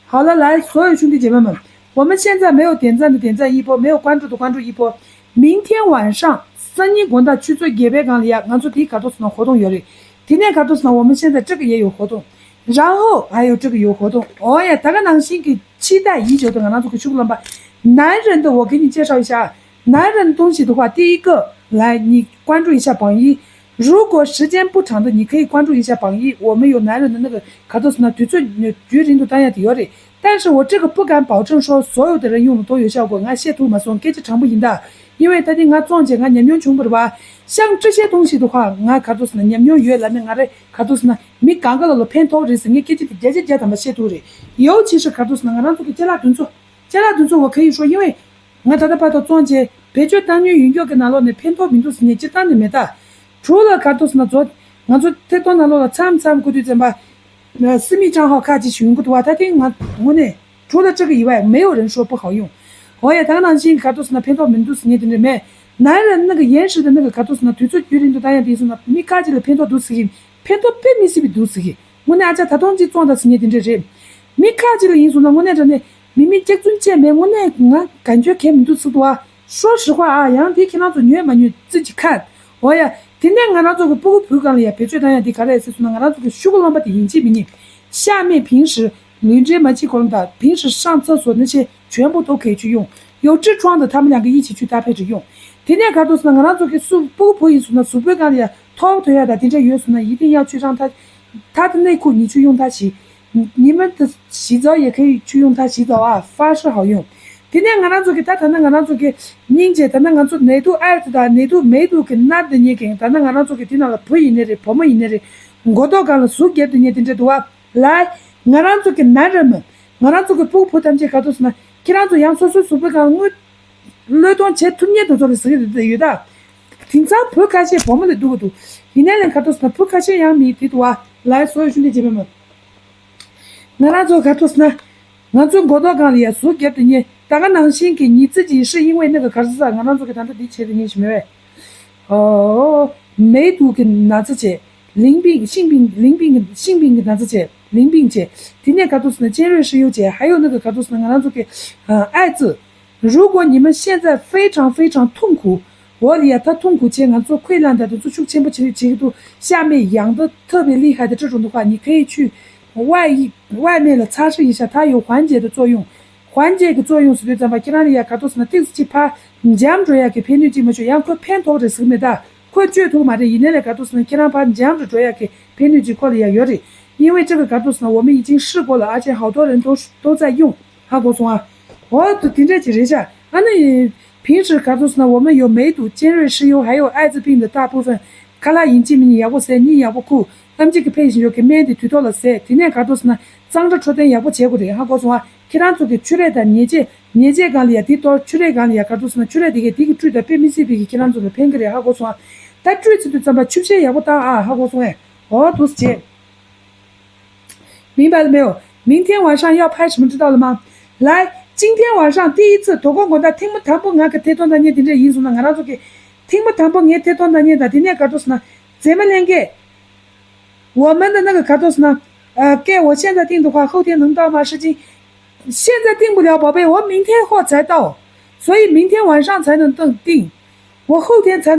好了，来，所有兄弟姐妹们，我们现在没有点赞的点赞一波，没有关注的关注一波。明天晚上三一滚蛋去做给别讲了呀，俺做第一卡多斯呢活动有嘞，天天卡多斯呢，我们现在这个也有活动，然后还有这个有活动，哦呀，大家能心给期待已久的俺做个去不了吧？男人的我给你介绍一下啊，男人的东西的话，第一个来你关注一下榜一，如果时间不长的，你可以关注一下榜一，我们有男人的那个卡多斯呢，对最绝人都当然的有的，但是我这个不敢保证说所有的人用的都有效果，俺谢图嘛送给这长不赢的，因为他的俺撞见俺年龄穷不的吧，像这些东西的话，俺卡多斯呢年龄越来呢，俺的卡多斯呢，没刚刚了偏头的是，你给这个姐姐姐他们谢图的，尤其是卡多斯呢，俺让这个接拉动作，接拉动作，我可以说，因为 ང་ད་ལྟ་བར་དུ་བཙོང་བྱས་བེད་སྤྱོད་བཏང་མྱོང་ཡོད་མགྱོགས་ཀྱི་ནང་ལོགས་ནས་ཕན་ཐོགས་མི་འདུག་ཟེར་མཁན་སྤྱིར་བཏང་ནས་མེད་ད། དྲུག་ལ་ག་རེ་འདུག་ཟེར་ན་ང་ཚོ་ང་ཚོ་ཐད་གཏོང་ནང་ལོགས་ལ་མཚམས་མཚམས་ཁུ་དུས་ཙམ་པ་སི་མི་ཅང་ཧོ་ཁ་ཅིག་ཞུ་ཡོང་གི་འདུག་བ། ད་ཐེངས་ང་དངོས་གནས་དྲུག་ལ་སྤྲད་གི་ཡིན་བས་མེའོ་རན་ཧྲོ་པོ་ཧའོ་ཡོང་། འོ་ཡ་ད་ག་ནང་བཞིན་ག་རེ་འདུག་ཟེར་ན་ཕན་ཐོགས་མི་འདུག་ཟེར་མཁན་དེ་འདྲ་མེད། ནའི་རན་ནི་གི་ཡན་ཧྲི་དེ་ནི་གི་ག་རེ་འདུག་ཟེར་ན་དུས་ཚོད་རྒྱུན་རིང་དུ་བཏང་ཡ་དེ་ཡིན་སོང་ན་མི་ཁ་ཅིག་ལ་ཕན་ཐོགས་འདུག་ཟེར་གི་ཡིན། ཕན་ཐོགས་དཔེ་མི་སྲིད་པའི་འདུག་ཟེར་གི་ཡིན། དངོས་གནས་ཨ་ཅག་ད་ཐོང་ཅིག་བཙོང་ད་ཟེར་མཁན་དེ་འདྲ་རེད། མི་ཁ་ཅིག་ལ་ཡིན་སོང་ན་དངོས་གནས་དྲང་གནས་མི་མི་སྐྱག་རྫུན་བཅད་མེད་དངོས་གནས་ང་གང་འཁྱོལ་གལ་མི་འདུག་ཟེར་འདུག་ཨ། ཧྲོ་ཧྲི་ཧོ་ཨ་ཡང་དེ་ཁྱེད་རང་ཚོ་ཉོས་མ་ཉོས་ཙི་ཅི་ཁ། འོ་ཡ། དེ་ནས་ང་རང་ཚོ་གི་སྤུ་གུ་བུ་གང་ལ་ཡ་བེད་སྤྱོད་བཏང་ཡ་དེ་ག་རེ་ཟེར་སོང་ན་ང་རང་ཚོ་གི་ཤུ་གུ་རློན་པ་དེ་ཡིན་གཅིག་མིན་གཉིས། 下面平时 ལུས་འབྲེལ་མ་བྱེད་གོང་དང་平时上厕所那些全部都可以去用，有痔疮的他们两个一起去搭配着用。དེ་ནས་ག་རེ་འདུག་ཟེར་ན་ང་རང་ཚོ་གི་སུ་སྤུ་གུ་བུ་ཡིན་སོང་ན་གཟུགས་པོའི་སྒང་ལ་ཡ་ཐོག་ཐོ་ཡ་དང་དེ་འདྲ་ཡོད་སོང་ན་一定要去让他他的内裤你去用它洗，你们的洗澡也可以去用它洗澡啊，方式好用。དེ་ནས་ང་རང་ཚོ་གི་ད་ད་ནི་ང་རང་ཚོ་གི་སྙིང་རྗེ་ད་ནི་ང་ཚོ་ནད་དུག་ཨེ་ཙི་དང་ནད་དུག་མེ་དུག་གི་མནར་དེ་ཉེ་གི་ད་ནི་ང་རང་ཚོ་གི་དེ་ནང་ལ་བུ་ཡིན་ནི་རེད་བུ་མོ་ཡིན་ནི་རེད། མགོ་ཐོག་སྒང་ལ་ཟུག་རྒྱབ་དེ་ཉེ་དེ་འདྲ་འདུག་བ། ལ། ང་རང་ཚོ་གི་ན་རེ་མི། ང་རང་ཚོ་གི་སྤུ་གུ་བུ་ཐམས་ཅད་ག་ཚོད་ཟེར་ན་ཁྱེད་རང་ཚོ་ཡང་སོ་སོའི་གཟུགས་པོའི་སྒང་ལ་དངུལ་བློས་གཏོང་བྱེད་ཐུབ་མཁན་དེ་ཚོ་ལ་ཟེར་གི་ཡོད་ད། དེང་སང་བུ་ཁ་ཤས་བུ་མོ་ལས་སྡུག་གི་འདུག་ཡིན་ནའི་ལན་ག་ཚོད་ཟེར་ན་བུ་ཁ་ཤས་ཡང་མི་དེ་འདུག་བ། ལའི་སོ་ཡོ་ཤུ་འདི་བྱེད་པའི་མི། ང་རང་ཚོ་ག་ཚོད་ཟེར་ན། ང་ཚོའི་མགོ་ཐོག་སྒང་ལ་ཡ་ཟུག་རྒྱབ་དེ་ཉེ་ད་ག་ནང་བཞིན་གྱི་ཉི་ཚེ་ཇི་ཧྲི་ཡིན་བའི་ནི་ག་ག་ཟེར་ས་ང་རང་ཚོ་གི་ད་ལྟ་འདི་བྱེད་དེ་ཉེ་ཞིག་མེད་བས། ཨོ། མེ་དུག་གི་ན་ཚ་བྱས། 淋病 性病 淋病 性病 གི་ན་ཚ་བྱས། 淋病 བྱས། དེ་ནས་ག་ཚོད་ཟེར་ན་尖锐湿疣 བྱས། 还有那个 ག་ཚོད་ཟེར་ན་ང་རང་ཚོ་གི་ཨ་ཨའི་ཙི། 如果你们现在非常非常痛苦，我里呀他痛苦 བྱས་ང་ཚོ་ཁོའི་ལན་ད་དུ་ཚོ་ཤུགས་ཆེན་པོ་བྱེད་བྱེད་ཀྱི་འདུག 下面痒得特别厉害的这种的话，你可以去外一外面了擦拭一下，它有缓解的作用。 缓解 གི་作用 ཟེར་དུས་ཙམ་པ་ཁྱེད་རང་ལ་ཡ་ག་ཚོད་ཟེར་ན་ཏིག་ཙི་ཅིག་ཕར་འཇམ་འགྲོ་ཡ་གི་ཕན་ནུས་ཅིག་མ་བྱུང་ཡང་ཁོ་ཕན་ཐོགས་རེད་ཟེར་གི་མེད་ད། ཁོ་བཅོས་ཐུབ་མ་རེད་ཡིན་ནའི་ལས་ག་ཚོད་ཟེར་ན་ཁྱེད་རང་ཕར་འཇམ་རུ་འགྲོ་ཡ་གི་ཕན་ནུས་ཅིག་ཁོ་ལ་ཡ་ཡོད་རེད། 因为这个 ག་ཚོད་ཟེར་ན 我们已经试过了，而且好多人都都在用。 ཧ་གོ་སོང་ཨ། འོ་དུ་དེ་འདྲས་ཀྱི་རེད་ཤག་ཨ་ནི། 平时 ག་ཚོད་ཟེར་ན 我们有梅毒、尖锐湿疣，还有艾滋病的大部分 ཁ་ལག་ཡིན་གཅིག་མིན་གཉིས་ཡག་པོ་བཟས། གཉིད་ཡག་པོ་ཁུག་ཨེམ་ཆི་གི་ཕེབས་བཞིན་ཡོད་ཀྱི་སྨན་དེ་དུས་ཐོག་ལ་བཟས། དེ་ནས་ག་ཚོད་ཟེར་ན་གཙང་སྦྲ་འཕྲོད་བསྟེན་ཡག་པོ་བྱེད་དགོས་རེད། ཧ་གོ་སོང་ཨ། ཁྱེད་རང་ཚོ་གི་མཆོད་རས་དང་ཉལ་ཆས། ཉལ་ཆས་སྒང་ལ་ཡ་དེ་གཏོར། མཆོད་རས་སྒང་ལ་ཡ་ག་ཚོད་ཟེར་ན་མཆོད་རས་དེ་གས་དེ་གི་བཀྲུས་དང་དཔེ་མི་སྲིད་པའི་གི་ཁྱེད་རང་ཚོ་ལ་ཕན་གི་རེད། ཧ་གོ་སོང་ཨ། ད་བཀྲུས་ཚར་དུས་ཙམ་པ་ཆུ་བཤལ་ཡག་པོ་བཏང་ཨ། ཧ་གོ་སོང་ཨེ། འོ་འདུག་སེ་བྱས། 明白了没有？明天晚上要拍什么知道了吗？来，今天晚上第一次 དོ་དགོང་དགོང་དག་ཐེངས་མ་དང་པོ་ང་གི་ཐད་གཏོང་བདག་ཉིད་དེ་འདྲ་ཡིན་སོང་ན་ང་རང་ཚོ་གི་ཐེངས་མ་དང་པོ་ངའི་ཐད་གཏོང་བདག་ཉིད་དང་དེ་ནས་ག་ཚོད་ཟེར་ན་རྫས་མ་ལེན་གི 我们的那个 ག་ཚོད་ཟེར་ན། 呃，给我现在订的话，后天能到吗？是今现在订不了，宝贝，我明天后才到，所以明天晚上才能订，订，我后天才